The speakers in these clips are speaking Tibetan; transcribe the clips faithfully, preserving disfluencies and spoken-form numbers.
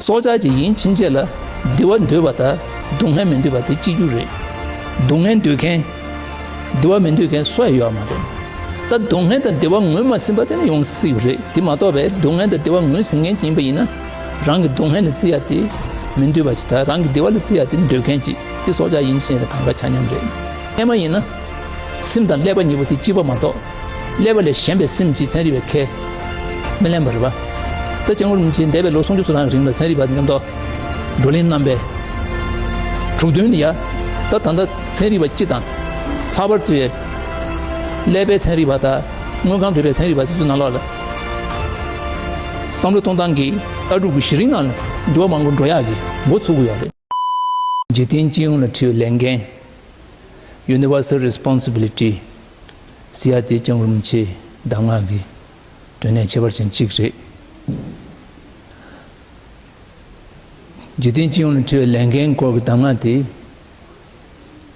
སྲོག་ཆགས་ཅིག་ཡིན་ཕྱིན་ཆད་ལ་བདེ་བ་འདོད་པ་དང་སྡུག་བསྔལ་མི་འདོད་པ་དེ་གཅིག་གྱུར་རེད། སྡུག་བསྔལ་འདོད་མཁན། བདེ་བ་མི་འདོད་མཁན་སུ་ཡང་ཡོད་མ་རེད། ད་སྡུག་བསྔལ་དང་བདེ་བ་ངོས་མ་ཟིན་པ་དེ་ནི་ཡོང་སྲིད་པ་རེད། དེ་མ་གཏོགས་པའི་སྡུག་བསྔལ་དང་བདེ་བ་ངོས་ཟིན་མཁན་ཅིག་ཡིན་པ་ཡིན་ན། རང་གི་སྡུག་བསྔལ་ལ་བརྩི་ཡ་དེ་མི་འདོད་པ་ཅིག་དང་རང་གི་བདེ་བ་ལ་བརྩི་ཡ་དེ་འདོད་མཁན་ཅིག་དེ་སྲོག་ཆགས་ཡིན་ཕྱིན་ཆད་ལ་གང་ག་ཆ་མཉམ་རེད། ཨེ་མ་ཡིན་ན། སེམས་དང་ཀླད་པ་གཉིས་པོ་དེ་གཅིག་པ་མ་གཏོགས། ཀླད་པ་ལས་གཞན་པའི་སེམས་ཀྱིས་ཚན་རིག་པས་ཁས་མི་ལེན་པ་རེད་པ། ད་སྐྱབས་མགོན་རིན་པོ་ཆེས་འདས་པའི་ལོ་སུམ་ཅུ་སོ་གྲངས་རིང་ལ་ཚན་རིག་པ་མཉམ་དུ་བགྲོ་གླེང་གནང་པའི་གྲུབ་དོན་ལ་ཡ། ད་ད་ལྟ་ཚན་རིག་པ་སྤྱི་དང་། ལྷག་པར་དུ་ཀླད་པའི་ཚན་རིག་པ་དང་དངོས་ཁམས་རིག་པའི་ཚན་རིག་པ་དེ་ཚོའི་ནང་ལོགས་ལ། བསམ་བློ་གཏོང་སྟངས་ཀྱི་ལྟ་གྲུབ་ཀྱི་གཞི་རིམ་ནང་ལ་འགྱུར་བ་མང་པོ་འགྲོ་ཡག་གི་འགོ་ཚུགས་ཀྱི་ཡོད་རེད། འཇིག་རྟེན་སྤྱི་ཡོངས་ལ་འཁྲི་བའི་ལས་འགན། Universal Responsibility ཟེར་ཡ་དེ་སྐྱབས་མགོན་རིན་པོ་ཆེའི་གདམས་ངག་གི་དོན་གནད་ཁྱད་པར་ཅན་གཅིག་རེད། འཇིག་རྟེན་སྤྱི་ཡོངས་ལ་འཁྲི་བའི་ལས་འགན་སྐོར་གྱི་གདམས་ངག་དེ།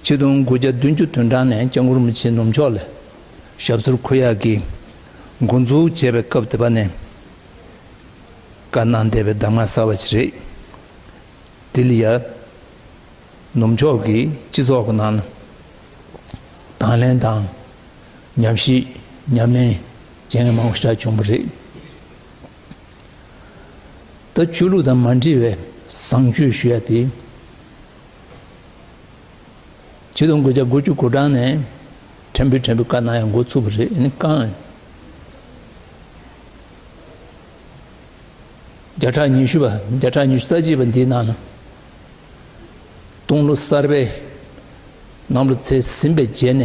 ཆིག་སྟོང་དགུ་བརྒྱ་བདུན་ཅུ་དོན་གྲངས་ནས་སྐྱབས་མགོན་རིན་པོ་ཆེ་ནུབ་ཕྱོགས་ལ་ཞབས་སོར་འཁོད་ཡག་གི་འགོ་འཛུགས་བྱས་པའི་སྐབས་དེ་པ་ནས་བཀའ་གནང་བསྡད་པའི་གདམས་ངག་གསར་པ་ཞིག་རེད། དེ་ལ་ཡ། ནུབ་ཕྱོགས་ཀྱི་སྤྱི་ཚོགས་ཀྱི་ནང་ལ་དང་ལེན་དང་། ཉམས་ཞིབ་ཉམས་ལེན་བྱེད་མཁན་མང་པོ་ཞིག་བྱུང་བ་རེད། ད་ཆོས་ལུགས་དང་མ་འབྲེལ་བའི་བཟང་སྤྱོད་ཞུ་ཡ་དེ། ཆིག་སྟོང་དགུ་བརྒྱ་དགུ་བཅུ་གོ་གྲངས་ནས་ཕྲན་བུ་ཕྲན་བུ་བཀའ་གནང་ཡ་འགོ་ཚུགས་པ་རེད། ཨ་ནི་བཀའ། བརྒྱ་ཕྲག་ཉི་ཤུ་པ། བརྒྱ་ཕྲག་ཉི་ཤུ་རྩ་གཅིག་པ་འདིའི་ནང་ལ། སྟོང་ལོ་གསར་པའི་གནམ་ལོ་ཚེས་ཟིན་པའི་རྗེས་ནས་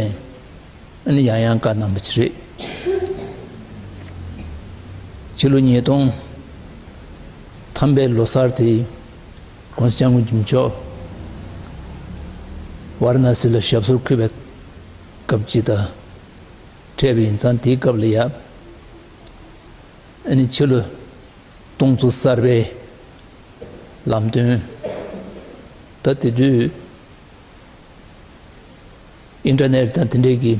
ཨ་ནི་ཡང་ཡང་བཀའ་གནང་བ་ཅིག་རེད། ཕྱི་ལོ་ཉིས་སྟོང་ཐམ་པའི་ལོ་གསར་དེ་༸གོང་ས་༸སྐྱབས་མགོན་ཆེན་པོ་མཆོག་ཝཱ་ར་ཎ་སི་ལ་ཞབས་སོར་འཁོད་པའི་སྐབས་ཅིག་དང་འཕྲད་པ་ཡིན་ཙང་། དེའི་སྐབས་ལ་ཡ། ཨ་ནི་ཕྱི་ལོ་སྟོང་ཚོ་གསར་པའི་ལམ་སྟོན། ད་དེ་དུས་ཨིན་ཊར་ནེཊ་དང་དེ་འདྲའི་གི་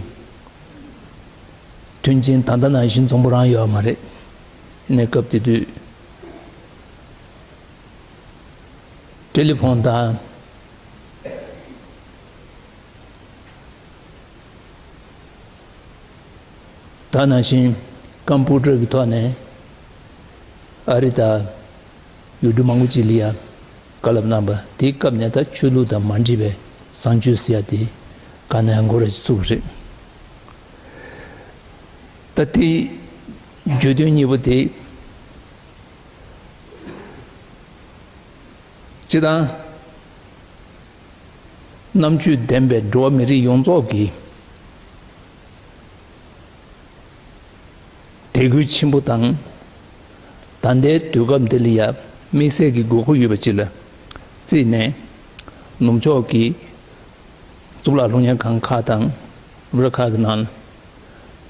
མཐུན་རྐྱེན་ད་ལྟ་ནང་བཞིན་འཛོམས་པོ་རང་ཡོད་མ་རེད། ཨ་ནི་སྐབས་དེ་དུས་ཊེ་ལི་ཕོན་དང་། ད་ནང་བཞིན་ཀམ་པུ་ཊར་གྱི་ཐོག་ནས་ཨ་རི་དང་ཡུལ་གྲུ་མང་པོ་ཅིག་ལ་ཡ་བཀའ་སློབ་གནང་བ། དེའི་སྐབས་ནས་ད་ཆོས་ལུགས་དང་མ་འདྲེས་པའི་བཟང་སྤྱོད་ཟེར་ཡ་དེ་ག་ནས་འགོ་ར་ཅིག་ཚུགས་པ་རེད། ད་དེའི་བརྗོད་དོན་གཉིས་པོ་དེ། སྤྱིར་བཏང་རྣམ་དཔྱོད་ལྡན་པའི་འགྲོ་བ་མི་རིགས་ཡོངས་རྫོགས་ཀྱི་དད་གུས་ཆེན་པོ་དང་། ད་ལྟའི་དུས་སྐབས་འདི་ལ་ཡང་དམིགས་བསལ་གྱི་དགོས་མཁོ་ཡོད་པ་ཅིག་ལ་བརྩིས་ནས། ནུབ་ཕྱོགས་ཀྱི་གཙུག་ལག་སློབ་གཉེར་ཁང་ཁག་དང་། རུ་ཁག་གི་ནང་ལ་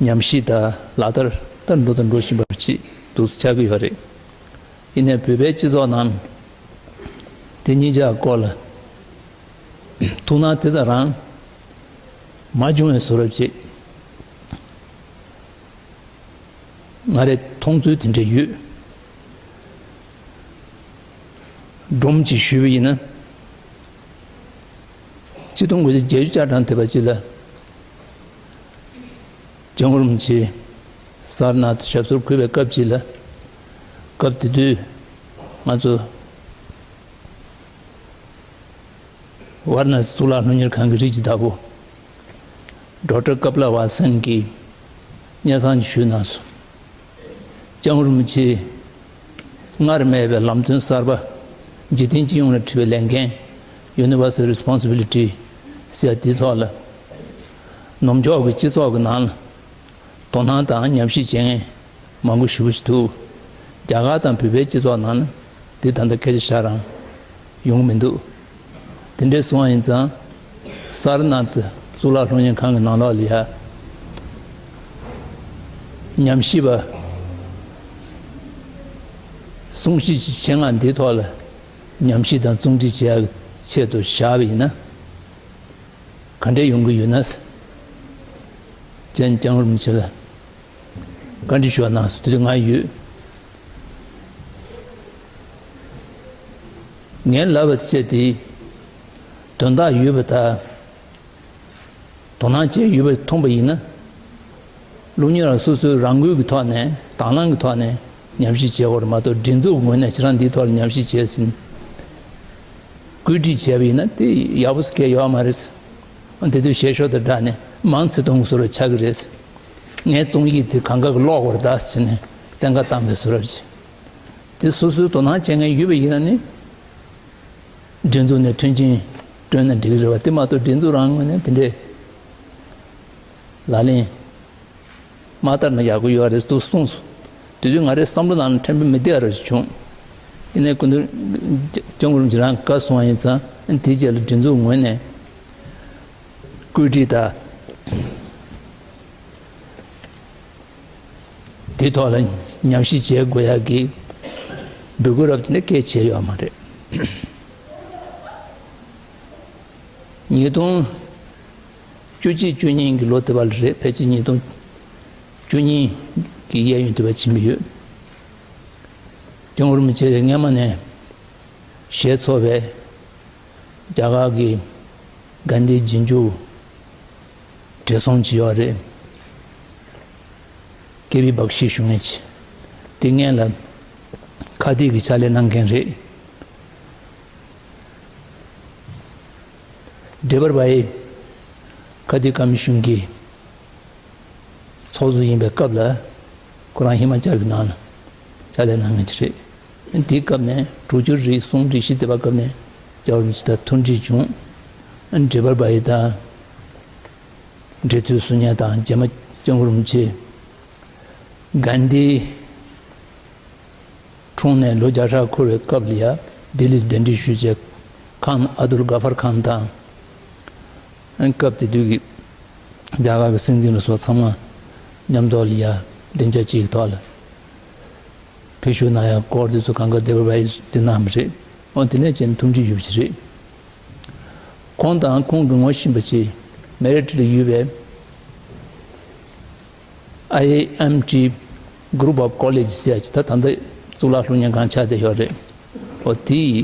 ཉམས་ཞིབ་དང་ལག་བསྟར་ལྟར་འགྲོ་དང་འགྲོ་བཞིན་པ་ཞིག་འདུག་སེ་ཆགས་ཀྱི་ཡོད་རེད། ཡིན་ནའི་བོད་པའི་སྤྱི་ཚོགས་ནང་དེ་གཉིས་ཆར་སྐོར་ལ་ཐུགས་སྣང་དེ་ཙམ་རང་མ་བྱུང་བའི་བཟོ་འདྲ་ཅིག་ང་རའི་མཐོང་ཚུལ་དེ་འདྲ་ཡོད། སྒྲོམ་གཅིག་ཞུས་པ་ཡིན་ན། ཆིག་སྟོང་དགུ་བརྒྱ་བརྒྱད་ཅུ་གྱ་གྲངས་དེ་བ་ཅིག་ལ། སྐྱབས་མགོན་རིན་པོ་ཆེ་སར་ནཱཐ་ཞབས་སོར་འཁོད་པའི་སྐབས་ཅིག་ལ། སྐབས་དེ་དུས་ང་ཚོ་ཝཱ་ར་ཎ་སི་གཙུག་ལག་སློབ་གཉེར་ཁང་གི་རིགས་ཀྱི་བདག་པོ་ཌོག་ཊར་ཀ་པ་ལ་ཝ་སན་གྱིས་སྙན་སེང་ཞུས་གནང་སོང་། སྐྱབས་མགོན་རིན་པོ་ཆེས་སྔར་མེད་པའི་ལམ་སྟོན་གསར་པ། འཇིག་རྟེན་སྤྱི་ཡོངས་ལ་འཁྲི་བའི་ལས་འགན། Universal Responsibility ཟེར་ཡ་དེའི་ཐོག་ལ། ནུབ་ཕྱོགས་ཀྱི་སྤྱི་ཚོགས་ཀྱི་ནང་ལ་དོ་སྣང་དང་ཉམས་ཞིབ་བྱེད་མཁན་མང་པོ་ཞེ་པོ་ཞིག་འདུག། རྒྱ་གར་དང་བོད་པའི་སྤྱི་ཚོགས་ནང་ལ་འདི་ད་ལྟ་སྐད་ཆ་ཤར་རང་ཡོང་མི་འདུག། དེ་འདྲའི་སོང་བ་ཡིན་ཙང་། སར་ནཱཐ་གཙུག་ལག་སློབ་གཉེར་ཁང་གི་ནང་ལོགས་ལ་ཡ་ཉམས་ཞིབ་པ་གསུང་བཤད་ཅིག་བྱེད། ང་འདིའི་ཐོག་ལ་ཉམས་ཞིབ་དང་རྩོམ་སྒྲིག་བྱེད་ཡག་གི་ཆེད་དུ་བཞག་པ་ཡིན་ན། ག་འདྲས་ཡོང་གི་ཡོད་ན། ཅན་སྐྱབས་མགོན་རིན་པོ་ཆེ་ལ་བཀའ་འདྲི་ཞུ་བ་གནང་སོང་། དེ་དུས་ང་ཡོད། ངས་ལབ་པ་དེ་ཆ་དེ་དོན་དག་ཡོད་པ་དང་། དོ་སྣང་བྱས་ཡོད་པ་མཐོང་པ་ཡིན་ན། སློབ་གཉེར་བ་སོ་སོའི་རང་འགུལ་གྱི་ཐོག་ནས་དང་བླངས་ཀྱི་ཐོག་ནས་ཉམས་ཞིབ་བྱེད་དགོས་རེད་མ་གཏོགས། སྒྲིག་འཛུགས་ངོས་ནས་ཁྱེད་རང་འདིའི་ཐོག་ལ་ཉམས་ཞིབ་བྱས་ཟིན། བཀོད་སྒྲིག་བྱས་པ་ཡིན་ན་དེ་ཡག་པོ་སྐད་ཡོད་མ་རེད། དེ་དུས་བཤད་ཤོག་དང་སྦྲགས་ནས་མང་ཚིག་གཏོང་བཟོ་འདྲ་ཆགས་ཀྱི་རེད། ངའི་རྩོམ་ཡིག་དེ་གང་ག་གི་ཀློག་དགོས་རེད་ད་ཟེར་ནས་བཙན་བཀའ་བཏང་པའི་བཟོ་འདྲ་བྱས། དེ་སོ་སོའི་དོ་སྣང་བྱེད་མཁན་ཡོད་པ་ཡིན་ན་ནི། སྒྲིག་འཛུགས་ནས་མཐུན་རྐྱེན་བསྐྲུན་ན་འགྲིག་གི་རེད་བ། དེ་མ་གཏོགས་སྒྲིག་འཛུགས་རང་ངོས་ནས་དེ་འདྲའི་ལག་ལེན་མ་བསྟར་ན་ཡག་པོ་ཡོད་རེད་འདུག་གསུངས་སོང་། དེ་དུས་ང་རའི་བསམ་བློ་ནང་ལ་ཕྲན་བུ་མི་བདེ་བ་རེ་བྱུང་། ཡིན་ནའི་སྐུ་མདུན་སྐྱབས་མགོན་རིན་པོ་ཆེ་རང་བཀའ་གསུང་བ་ཡིན་ཙང་དེའི་རྗེས་ལ་སྒྲིག་འཛུགས་ངོས་ནས་བཀོད་སྒྲིག་དང་། དེ་ཐོག་ལ་ཉམས་ཞིབ་བྱེད་དགོས་ཡག་གི་འབོད་སྐུལ་རབ་དེ་འདྲ་སྐད་བྱས་ཡོད་མ་རེད། ཉིས་སྟོང་བཅུ་གཅིག་བཅུ་གཉིས་ཀྱི་ལོ་དེ་བ་ལ་རེད། ཕལ་ཆེར་ཉིས་སྟོང་བཅུ་གཉིས་ཀྱི་གཡས་གཡོན་དེ་བ་ཕྱིན་པ་ཡོད། སྐྱབས་མགོན་རིན་པོ་ཆེ་སྔས་མ་ནས་ཞལ་ཚོགས་པའི་རྒྱ་གར་གྱི་གྷན་དྷིའི་རྗེས་འཇུག་བགྲེས་སོང་ཅིག་ཡོད་རེད། ཀེ་བི་བག་ཤི་ཞུ་མཁན་ཅིག་དེ་སྔོན་ལ་ཁ་ཏིག་གི་ཕྱག་ལས་གནང་མཁན་རེད། ཌེ་བར་བྷ་ཡི་ཁ་ཏིག་ཀོ་མི་ཤོན་གྱི་ཚོགས་གཙོ་ཡིན་པའི་སྐབས་ལ་ཁོ་རང་ཧི་མ་ཅལ་གྱི་ནང་ལ་ཕྱག་ལས་གནང་མཁན་ཅིག་རེད། དེའི་སྐབས་ནས་དྲུག་ཅུ་རེ་གསུམ་རེ་བཞི་དེ་བར་སྐབས་ནས་རྒྱལ་བ་རིན་པོ་ཆེ་དང་ཐུག་འཕྲད་བྱུང་། ཌེ་བར་བྷ་ཡི་དང་འབྲེལ་མཐུད་བཟོ་མཁན་དང་། རྗེས་མ་སྐྱབས་མགོན་རིན་པོ་ཆེ་གྷན་དྷི་འཁྲུངས་ནས་ལོ་བརྒྱ་ཕྲག་འཁོར་བའི་སྐབས་ལ་ཡ་ལྡི་ལིར་གདན་འདྲེན་ཞུས་བྱས། ཁཱན་ཨབ་དུལ་གྷ་ཧྥར་ཁཱན་དང་། སྐབས་དེ་དུས་ཀྱི་རྒྱ་གར་གྱི་སྲིད་འཛིན་ལ་སོགས་ཚང་མ་མཉམ་ཐོག་ལ་ཡ་སྡིངས་ཆ་གཅིག་གི་ཐོག་ལ་ཕེབས་བཞུགས་གནང་ཡ་སྐོར་དེ་ཚོ་གང་ག་ཌེ་བར་བྷ་ཡིས་དེ་གནང་བ་རེད། འོ་དེ་ནས་བྱས་ནས་ཐུག་འཕྲད་ཞུས་པ་ཞིག་རེད། ཁོང་དང་ཁོང་གི་ངོ་ཤེས་པ་ཞིག་མེ་རི་ཊི་ལ་ཡོད་པའི་ཨའི་ཨེམ་ཊི་Group of College ཟེར་ཡ་ཅིག་ད་ད་ལྟ་གཙུག་ལག་སློབ་གཉེར་ཁང་ཆགས་བསྡད་ཡོད་རེད། འོ་དེ་ཡི་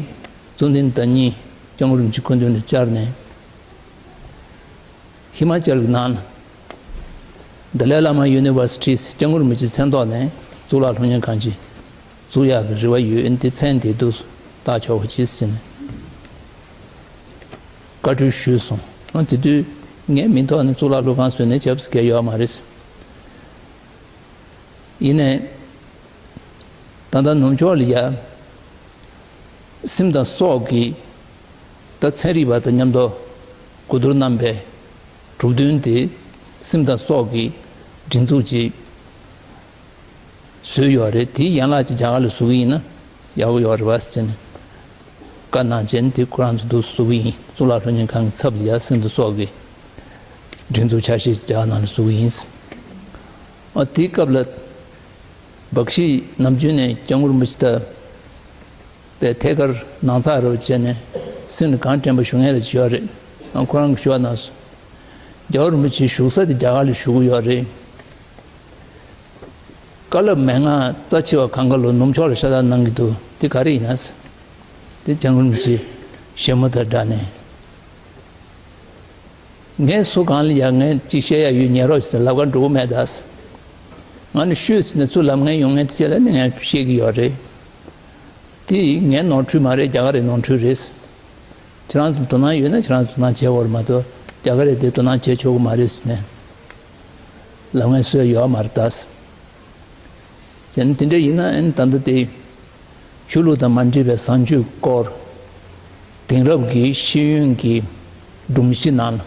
གཙོ་འཛིན་བདག་ཉིད་སྐྱབས་མགོན་རིན་པོ་ཆེ་སྐུ་མདུན་ལ་བཅར་ནས། ཧི་མ་ཅལ་གྱི་ནང་ལ་Dalai Lama University སྐྱབས་མགོན་རིན་པོ་ཆེའི་མཚན་ཐོག་ནས་གཙུག་ལག་སློབ་གཉེར་ཁང་ཅིག་བཙུགས་ཡག་གི་རེ་བ་ཡོད། འདི་མཚན་དེ་འདུག་བཏགས་ཆོག་གི་ཅེས་ཟེར་ནས་བཀའ་འཁྲོལ་ཞུས་སོང་། ཨ་དེ་དུས་ངའི་མིང་ཐོག་ནས་གཙུག་ལག་སློབ་ཁང་བཟོས་ནས་བྱས་པ་ཟེར་མཁན་ཡོད་མ་རེད། ཡིན་ནའི་ད་ལྟ་ནུབ་ཕྱོགས་ལ་ཡ་སེམས་དང་སྲོག་གི་ད་ཚན་རིག་པ་དང་མཉམ་དུ་གོ་བསྡུར་གནང་པའི་གྲུབ་དོན་དེ་སེམས་དང་སྲོག་གི་སྒྲིག་འཛུགས་ཅིག་བཟོས་ཡོད་རེད། དེའི་ཡན་ལག་ཅིག་རྒྱ་གར་ལ་བཟོ་གི་ཡིན་ན་ཡག་པོ་ཡོད་རེད་བ་ཟེར་ནས་བཀའ་གནང་བྱས་ནས་དེ་ཁོ་རང་ཚོ་འདུག་བཟོ་གི་ཡིན། གཙུག་ལག་སློབ་གཉེར་ཁང་གི་ཚབ་ལ་ཡ་སེམས་དང་སྲོག་གི་སྒྲིག་འཛུགས་ཆ་ཤས་ཅིག་རྒྱ་གར་ནང་ལ་བཟོ་གི་ཡིན། ཨ་དེའི་སྐབས་ལ་བག་ཤི་ནམ་རྒྱུན་ནས་སྐྱབས་མགོན་རིན་པོ་ཆེ་དང་། པའི་ཐད་ཀར་ནང་ཚགས་རེ་བྱས་ནས་སེམས་ལ་གང་དྲན་པ་ཞུ་མཁན་རེ་ཡོད་རེད། ཁོ་རང་གིས་ཞུ་བ་ན། རྒྱལ་བ་རིན་པོ་ཆེའི་བཞུགས་ས་དེ་རྒྱ་གར་ལ་བཞུགས་ཀྱི་ཡོད་རེད། བཀའ་སློབ་མན་ངག་རྩ་ཆེ་བ་གང་ག་ལོ་ནུབ་ཕྱོགས་ལ་ཤ་སྟག་གནང་གི་འདུག་དེ་ག་རེ་ཡིན་ན། དེ་སྐྱབས་མགོན་རིན་པོ་ཆེ་བཞད་མོ་དང་སྦྲགས་ནས། ངས་སུ་གང་ལ་ཡང་ངས་ཅིག་བཤད་ཡ་ཡོད་ཉན་རོགས་ཟེར་ལབ་ག་འགྲོ་གི་མེད་ད། ང་ནི་ཤོད་ཟེར་ནས་ཚུར་ལབ་མཁན་ཡོང་མཁན་དེ་ཆ་ལ་ནི་ངས་བཤད་ཀྱི་ཡོད་རེད། དེ་ངའི་ནོར་འཁྲུལ་མ་རེད། རྒྱ་གར་རི་ནོར་འཁྲུལ་རེད། ཁྱེད་རང་ཚོ་དོ་སྣང་ཡོད་ན་ཁྱེད་རང་ཚོ་དོ་སྣང་བྱེད་དགོས་རེད་མ་གཏོགས་རྒྱ་གར་རི་དེ་དོ་སྣང་བྱེད་ཆོག་གི་མ་རེད་ཟེར་ནས་ལབ་མཁན་སུ་ཡང་ཡོད་མ་རེད་ད། བྱས་ན་དེ་འདྲ་ཡིན་ན་ཨ་ནི་ད་ལྟ་དེ་ཆོས་ལུགས་དང་མ་འདྲེས་པའི་བཟང་སྤྱོད་སྐོར་དེང་རབས་ཀྱི་ཤེས་ཡོན་གྱི་སྒྲོམ་གཞི་ནང་ལ་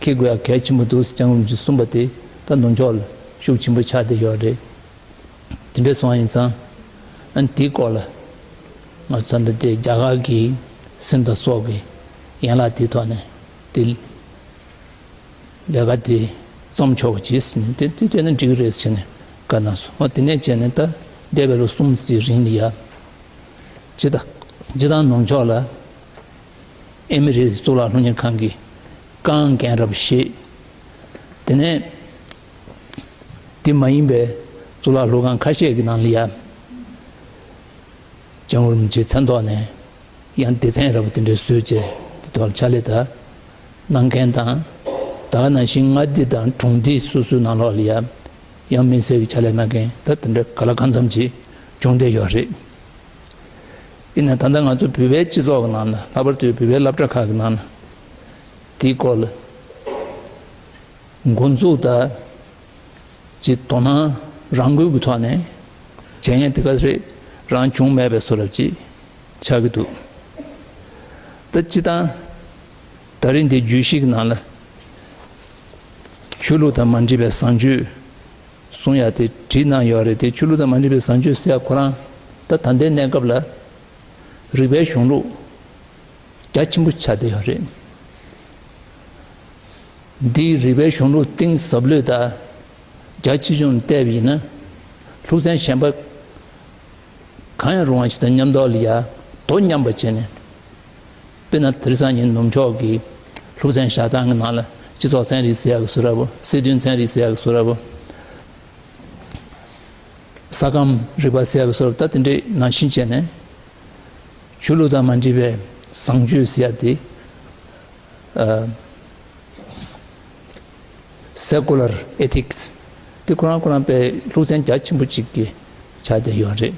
འཁྱེར་དགོས་ཡ་གལ་ཆེན་པོ་འདུག་ཟེར་སྐྱབས་མགོན་རིན་པོ་ཆེས་གསུངས་པ་དེ་ད་ནུབ་ཕྱོགས་ལ་ཤུགས་ཆེན་པོ་ཆགས་བསྡད་ཡོད་རེད། དེ་འདྲ་སོང་བ་ཡིན་ཙང་ཨ་ནི་དེའི་སྐོར་ལ་ང་ཚོ་ད་ལྟ་དེ་རྒྱ་གར་གྱི་སེམས་དང་སྲོག་གི་ཡན་ལག་དེའི་ཐོག་ནས་དེ། ལས་ཀ་དེ་རྩོམ་ཆོག་ཅེས་ཟེར་ནས་དེ་དེ་བལྟས་ན་འགྲིག་གི་རེད་ཟེར་ནས་བཀའ་གནང་སོང་། འོ་དེ་ནས་བྱས་ནས་ད་འདས་པའི་ལོ་གསུམ་ཙམ་རིང་ལ་ཡ། སྤྱི་བཏང་སྤྱི་བཏང་ནུབ་ཕྱོགས་ལ་ཨེ་མི་རི་གཙུག་ལག་སློབ་གཉེར་ཁང་གི་རྐང་འགན་རབ་བཞེས། དེ་ནས་དེ་མ་ཡིན་པའི་གཙུག་ལག་སློབ་ཁང་ཁ་ཤས་ཀྱི་ནང་ལ་ཡ། སྐྱབས་མགོན་རིན་པོ་ཆེའི་མཚན་ཐོག་ནས་ ཡང་སྡེ་ཚན་འདྲ་པོ་དེ་འདྲའི་བཟོས་བྱས་དེ་ཐོག་ལ་ཕྱག་ལས་ད་གནང་མཁན་དང་། ད་ག་ནང་བཞིན་མངའ་སྡེ་དང་གྲོང་སྡེ་སོ་སོའི་ནང་ལོགས་ལ་ཡང་ཡང་དམིགས་བསལ་གྱི་ཕྱག་ལས་གནང་མཁན་ད་དེ་འདྲ་ག་ལ་གང་འཚམ་ཅིག་བྱུང་བསྡད་ཡོད་རེད། ཡིན་ནའང་ད་ལྟ་ང་ཚོ་བོད་པའི་སྤྱི་ཚོགས་ཀྱི་ནང་ལ་ལྷག་པར་དུ་བོད་པའི་སློབ་གྲྭ་ཁག་གི་ནང་ལ་དེའི་སྐོར་ལ་འགོ་འཛུགས་དང་། ཅིག་དོ་སྣང་རང་འགུལ་གྱི་ཐོག་ནས་བྱས་ཉེན་དེ་ག་རེ་རང་བྱུང་མེད་པའི་བཟོ་འདྲ་ཅིག་ཆགས་ཀྱི་འདུག་ད་སྤྱིར་བཏང་ད་རིང་འདི་བརྗོད་གཞི་གི་ནང་ལ་ཆོས་ལུགས་དང་མ་འདྲེས་པའི་བཟང་སྤྱོད་གསུང་ཡ་དེ་བྲིས་གནང་ཡོད་རེད་དེ། ཆོས་ལུགས་དང་མ་འདྲེས་པའི་བཟང་སྤྱོད་ཟེར་ཡ་ཁོ་རང་ད་ད་ལྟའི་གནས་སྐབས་ལ་རིག་པའི་གཞུང་ལུགས་རྒྱ་ཆེན་པོ་ཆགས་བསྡད་ཡོད་རེད། འདིའི་རིག་པའི་གཞུང་ལུགས་གཏིང་ཟབ་ལོས་དང་རྒྱ་ཆེ་ཆུང་བལྟས་པ་ཡིན་ན། ལུགས་མཚན་གཞན་པ་གང་ཡང་རུང་བ་ཞིག་དང་མཉམ་ཐོག་ལ་ཡ་དོ་མཉམ་པ་བྱས་ནས། དཔེར་ན་དེང་སང་ཉིན་ནུབ་ཕྱོགས་ཀྱི་ལུགས་མཚན་བཞག་སྟངས་ཀྱི་ནང་ལ་སྤྱི་ཚོགས་ཚན་རིག་ཟེར་ཡག་གི་བཟོ་འདྲ་པོ། སྲིད་དོན་ཚན་རིག་ཟེར་ཡག་གི་བཟོ་འདྲ་པོ། ས་ཁམས་རིག་པ་ཟེར་ཡག་གི་བཟོ་འདྲ་པོ། ད་དེ་འདྲའི་ནང་བཞིན་བྱས་ནས་ཆོས་ལུགས་དང་མ་འདྲེས་པའི་བཟང་སྤྱོད་ཟེར་ཡག་དེ། ཨ། Secular ethics དེ་ཁོ་རང་ཁོ་རང་དཔེ་ལུགས་མཚན་རྒྱ་ཆེན་པོ་གཅིག་གི་ཆགས་བསྡད་ཡོད་རེད།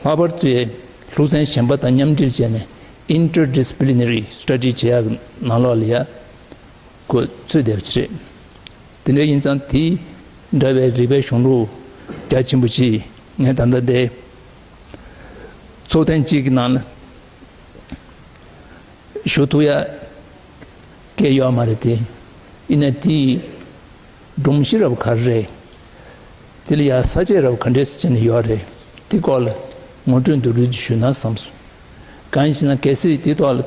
ལྷག་པར་དུ་ལུགས་མཚན་གཞན་པ་དང་མཉམ་འབྲེལ་བྱས་ནས་interdisciplinary study བྱེད་ཡག་ནང་ལོགས་ལ་ཡ་ཁོ་ཚུད་བསྡད་པ་ཅིག་རེད། དེ་འདྲ་ཡིན་ཙང་དེ་འདྲ་བའི་རིག་པའི་གཞུང་ལུགས་རྒྱ་ཆེན་པོ་ཅིག་ངས་ད་ལྟ་དེ་ཚོགས་ཐེངས་གཅིག་གི་ནང་ལ་ཞུ་ཐུབ་ཡ་སྐད་ཡོད་མ་རེད་དེ། ཡིན་ན་དེའི་སྒྲོམ་གཞི་རབ་ག་རེ་རེད། དེ་ལ་ཡ་ས་བཅད་རབ་ག་འདྲས་སེ་བྱས་ནས་ཡོད་རེད། དེ་སྐོར་ལ་ངོ་སྤྲོད་མདོར་བསྡུས་ཞུས་ན་བསམ་སོང་། གང་ཡིན་ཞེ་ན་གལ་སྲིད་དེ་ཐོག་ལ་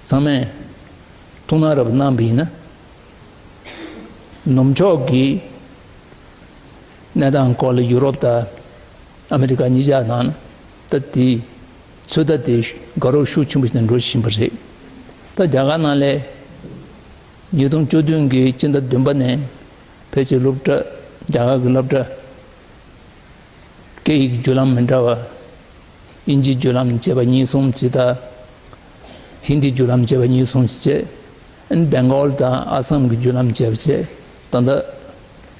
ཚང་མས་ཐུགས་སྣང་རབ་གནང་བ་ཡིན་ན། ནུབ་ཕྱོགས་ཀྱི་གནས་སྟངས་སྐོར་ལ་ཡུ་རོབ་དང་ཨ་མེ་རི་ཀ་གཉིས་ཆ་ནང་ད་དེ་ཚོད་ལྟ་དེ་དགའ་རབ་ཤུགས་ཆེན་པོ་ཞིག་ནས་འགྲོ་བཞིན་པ་རེད། ད་རྒྱ་གར་ནང་ལ་ཉིས་སྟོང་བཅུ་བདུན་གྱི་སྤྱི་ཟླ་བདུན་པ་ནས་ཕལ་ཆེར་སློབ་གྲྭ་རྒྱ་གར་གྱི་སློབ་གྲྭ་སྐད་ཡིག་བརྒྱུད་ལམ་མི་འདྲ་བ། དབྱིན་ཇིའི་བརྒྱུད་ལམ་བཅས་པ་གཉིས་གསུམ་ཅིག་དང་། ཧིན་དིའི་བརྒྱུད་ལམ་བཅས་པ་གཉིས་གསུམ་ཅིག་བྱས། ཨན་སྦེང་གོལ་དང་ཨ་སམ་གྱི་བརྒྱུད་ལམ་བཅས་པ་བྱས། ད་ལྟ་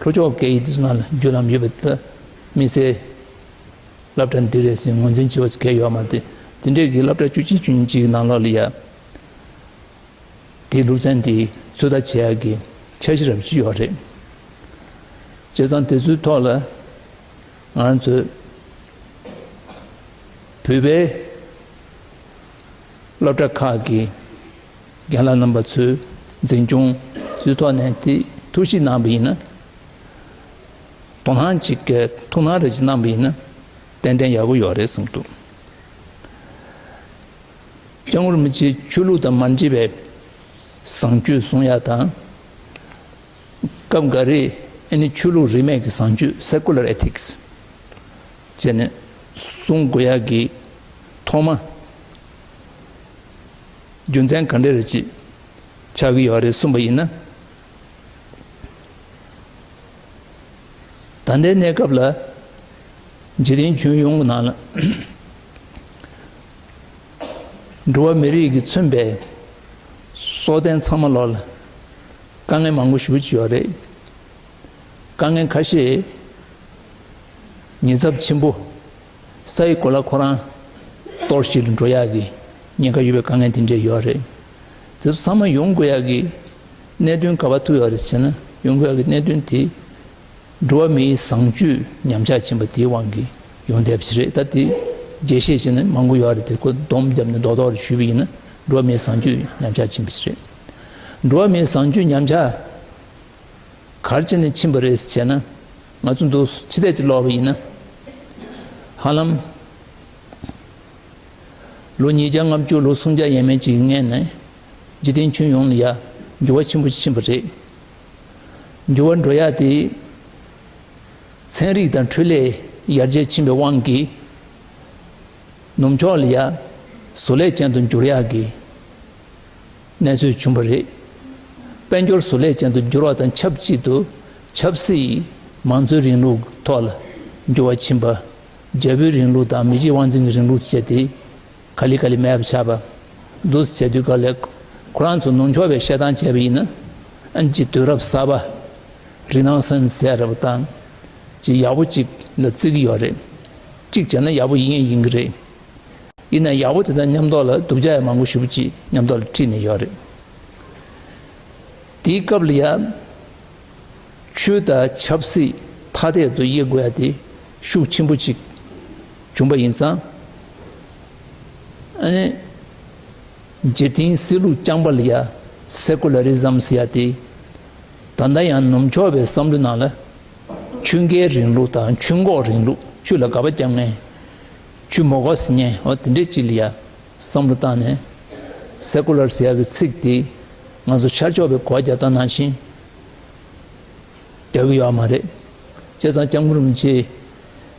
ལྷོ་ཕྱོགས་སྐད་ཡིག་དེ་ཚོ་ནང་ལ་བརྒྱུད་ལམ་ཡོད་པ་དེ་དམིགས་བསལ་སློབ་གྲྭ་འདི་རེད་ཟེར་ངོས་འཛིན་བྱེད་པ་གལ་ཡོད་མ་རེད། དེ་འདྲས་ཀྱི་སློབ་གྲྭ་བཅུ་གཅིག་བཅུ་གཉིས་ཅིག་གི་ནང་ལོགས་ལ་ཡ། དེའི་སློབ་ཚན་དེ་ཚོད་ལྟ་བྱེད་ཡག་གི་འཆར་གཞི་རབ་ཅིག་ཡོད་རེད། བྱས་ཙང་དེ་ཚོའི་ཐོག་ལ་ང་ཚོས་བོད་པའི་སློབ་གྲྭ་ཁག་གི་རྒན་ལགས་རྣམ་པ་ཚོས་འཛིན་སྐྱོང་ཚོའི་ཐོག་ནས་དེ་ཐུགས་ཞིབ་གནང་བ་ཡིན་ན། དོ་སྣང་ཅིག་གི་ཐུགས་སྣང་རེ་ཅིག་གནང་བ་ཡིན་ན་ཏན་ཏན་ཡག་པོ་ཡོད་རེད་བསམ་འདུག་སྐྱབས་མགོན་རིན་པོ་ཆེའི་ཆོས་ལུགས་དང་མ་འདྲེས་པའི་བཟང་སྤྱོད་གསུང་ཡ་དང་། སྐབས་འགའ་རེ་ཨ་ནི་ཆོས་ལུགས་རིས་མེད་ཀྱི་བཟང་སྤྱོད་Secular Ethics བྱས་ནས་གསུང་དགོས་ཡ་གི་ཐོག་མ་རྒྱུ་མཚན་ག་འདྲ་རེ་ཅིག་ཆགས་ཀྱི་ཡོད་རེད་གསུངས་པ་ཡིན་ན། ད་ལྟའི་གནས་སྐབས་ལ་འཇིག་རྟེན་ཁྱོན་ཡོངས་ཀྱི་ནང་ལ་འགྲོ་བ་མི་རིགས་ཀྱིས་མཚོན་པའི་སྲོག་ལྡན་ཚང་མ་ལོག་ལ་དཀའ་ངལ་མང་པོ་ཞེ་པོ་ཅིག་ཡོད་རེད། དཀའ་ངལ་ཁ་ཤས་ཉེན་ཚབས་ཆེན་པོ། ས་ཡི་གོ་ལ་ཁོ་རང་གཏོར་བཤིག་ལ་འགྲོ་ཡག་གི་ཉེན་ཁ་ཡོད་པའི་དཀའ་ངལ་དེ་འདྲས་ཡོད་རེད། དེ་ཚོ་ཚང་མ་ཡོང་དགོས་ཡག་གི་གནད་དོན་ག་པར་ཐུག་ཡོད་རེད་ཟེར་ན། ཡོང་དགོས་ཡག་གི་གནད་དོན་དེ་འགྲོ་བ་མིའི་བཟང་སྤྱོད་ཉམས་ཆག་ཕྱིན་པ་དེའི་དབང་གིས་ཡོང་བསྡད་པ་ཞིག་རེད། ད་དེ་རྒྱས་བཤད་བྱས་ན་མང་པོ་ཡོད་རེད། དེ་ཁོ་སྡོམ་བརྒྱབ་ནས་རྡོག་རྡོག་རེ་ཞུས་པ་ཡིན་ན། འགྲོ་བ་མིའི་བཟང་སྤྱོད་ཉམས་ཆག་ཕྱིན་པ་ཞིག་རེད། འགྲོ་བ་མིའི་བཟང་སྤྱོད་ཉམས་ཆག་ག་རེ་བྱས་ནས་ཕྱིན་པ་རེད་ཟེར་ན། ང་ཚོ་འདུག་ཕྱི་བལྟས་ཀྱིས་ཀློག་པ་ཡིན་ན། ཧ་ལམ་ལོ་ཉིས་བརྒྱ་ལྔ་བཅུ་ལོ་སུམ་བརྒྱ་ཡས་མས་ཅིག་གི་སྔོན་ནས་འཇིག་རྟེན་ཁྱོན་ཡོངས་ལ་ཡ་འགྱུར་བ་ཆེན་པོ་ཕྱིན་པ་རེད། འགྱུར་བ་འགྲོ་ཡ་དེ་ཚན་རིག་དང་འཕྲུལ་ལས་ཡར་རྒྱས་ཕྱིན་པའི་དབང་གིས་ནུབ་ཕྱོགས་ལ་ཡ་བཟོ་ལས་ཅན་དུ་འགྱུར་ཡག་གི་གནས་ཚུལ་བྱུང་བ་རེད། དཔལ་འབྱོར་བཟོ་ལས་ཅན་དུ་འགྱུར་བ་དང་ཆབས་ཅིག་ཏུ་ཆབ་སྲིད་མང་གཙོའི་རིང་ལུགས་ཐོག་ལ་འགྱུར་བ་ཕྱིན་པ། རྒྱལ་པོའི་རིང་ལུགས་དང་མི་གཅིག་དབང་འཛིན་གྱི་རིང་ལུགས་བཅས་ཏེ། ག་ལེ་ག་ལེ་མེད་པ་ཆགས་པ་འདུག་བྱེད་དུས་ག་ལེ་ཁོ་རང་ཚོ་ནུབ་ཕྱོགས་པའི་བཤད་སྟངས་བྱས་པ་ཡིན་ན། ཨ་ནི་ཅིག་དུས་རབས་གསར་པ་Renaissance་ཟེར་བ་དང་ཅིག་ཡག་པོ་ཅིག་ལ་བརྩི་གི་ཡོད་རེད། གཅིག་བྱས་ན་ཡག་པོ་ཡིན་ཡིན་གི་རེད། ཡིན་ན་ཡག་པོ་དེ་དང་མཉམ་དུ་ལ་སྡུག་ཅག་ཡང་མང་པོ་ཞེ་པོ་ཅིག་མཉམ་དུ་ལ་ཁྲིད་ནས་ཡོད་རེད། དེའི་སྐབས་ལ་ཡང་ཆོས་དང་ཆབ་སྲིད་ཐ་དད་དུ་དབྱེ་དགོས་ཡ་དེ་ཤུགས་ཆེན་པོ་ཅིག་བྱུང་པ་ཡིན་ཙང་། ཨ་ནི་འཇིག་རྟེན་སྲིད་ལུགས་རྐྱང་པ་ལ་ཡ་Secularism་ཟེར་ཡ་དེ་ད་ལྟ་ཡང་ནུབ་ཕྱོགས་པའི་བསམ་བློའི་ནང་ལ་ཆོས་འགལ་རིང་ལུགས་དང་ཆོས་འགོག་རིང་ལུགས། ཆོས་ལ་དགག་པ་རྒྱག་མཁན། ཆོས་མ་དགོས་ཟེར་མཁན། འོ་དེ་འདྲས་ཅིག་ལ་ཡ་བསམ་བློ་བཏང་ནས་Secular་ཟེར་ཡ་གི་ཚིག་དེ་ང་ཚོ་ཤར་ཕྱོགས་པའི་གོ་བ་རྒྱབ་སྟངས་ནང་བཞིན་རྒྱག་གི་ཡོད་མ་རེད། བྱས་ཙང་སྐྱབས་མགོན་རིན་པོ་ཆེའི་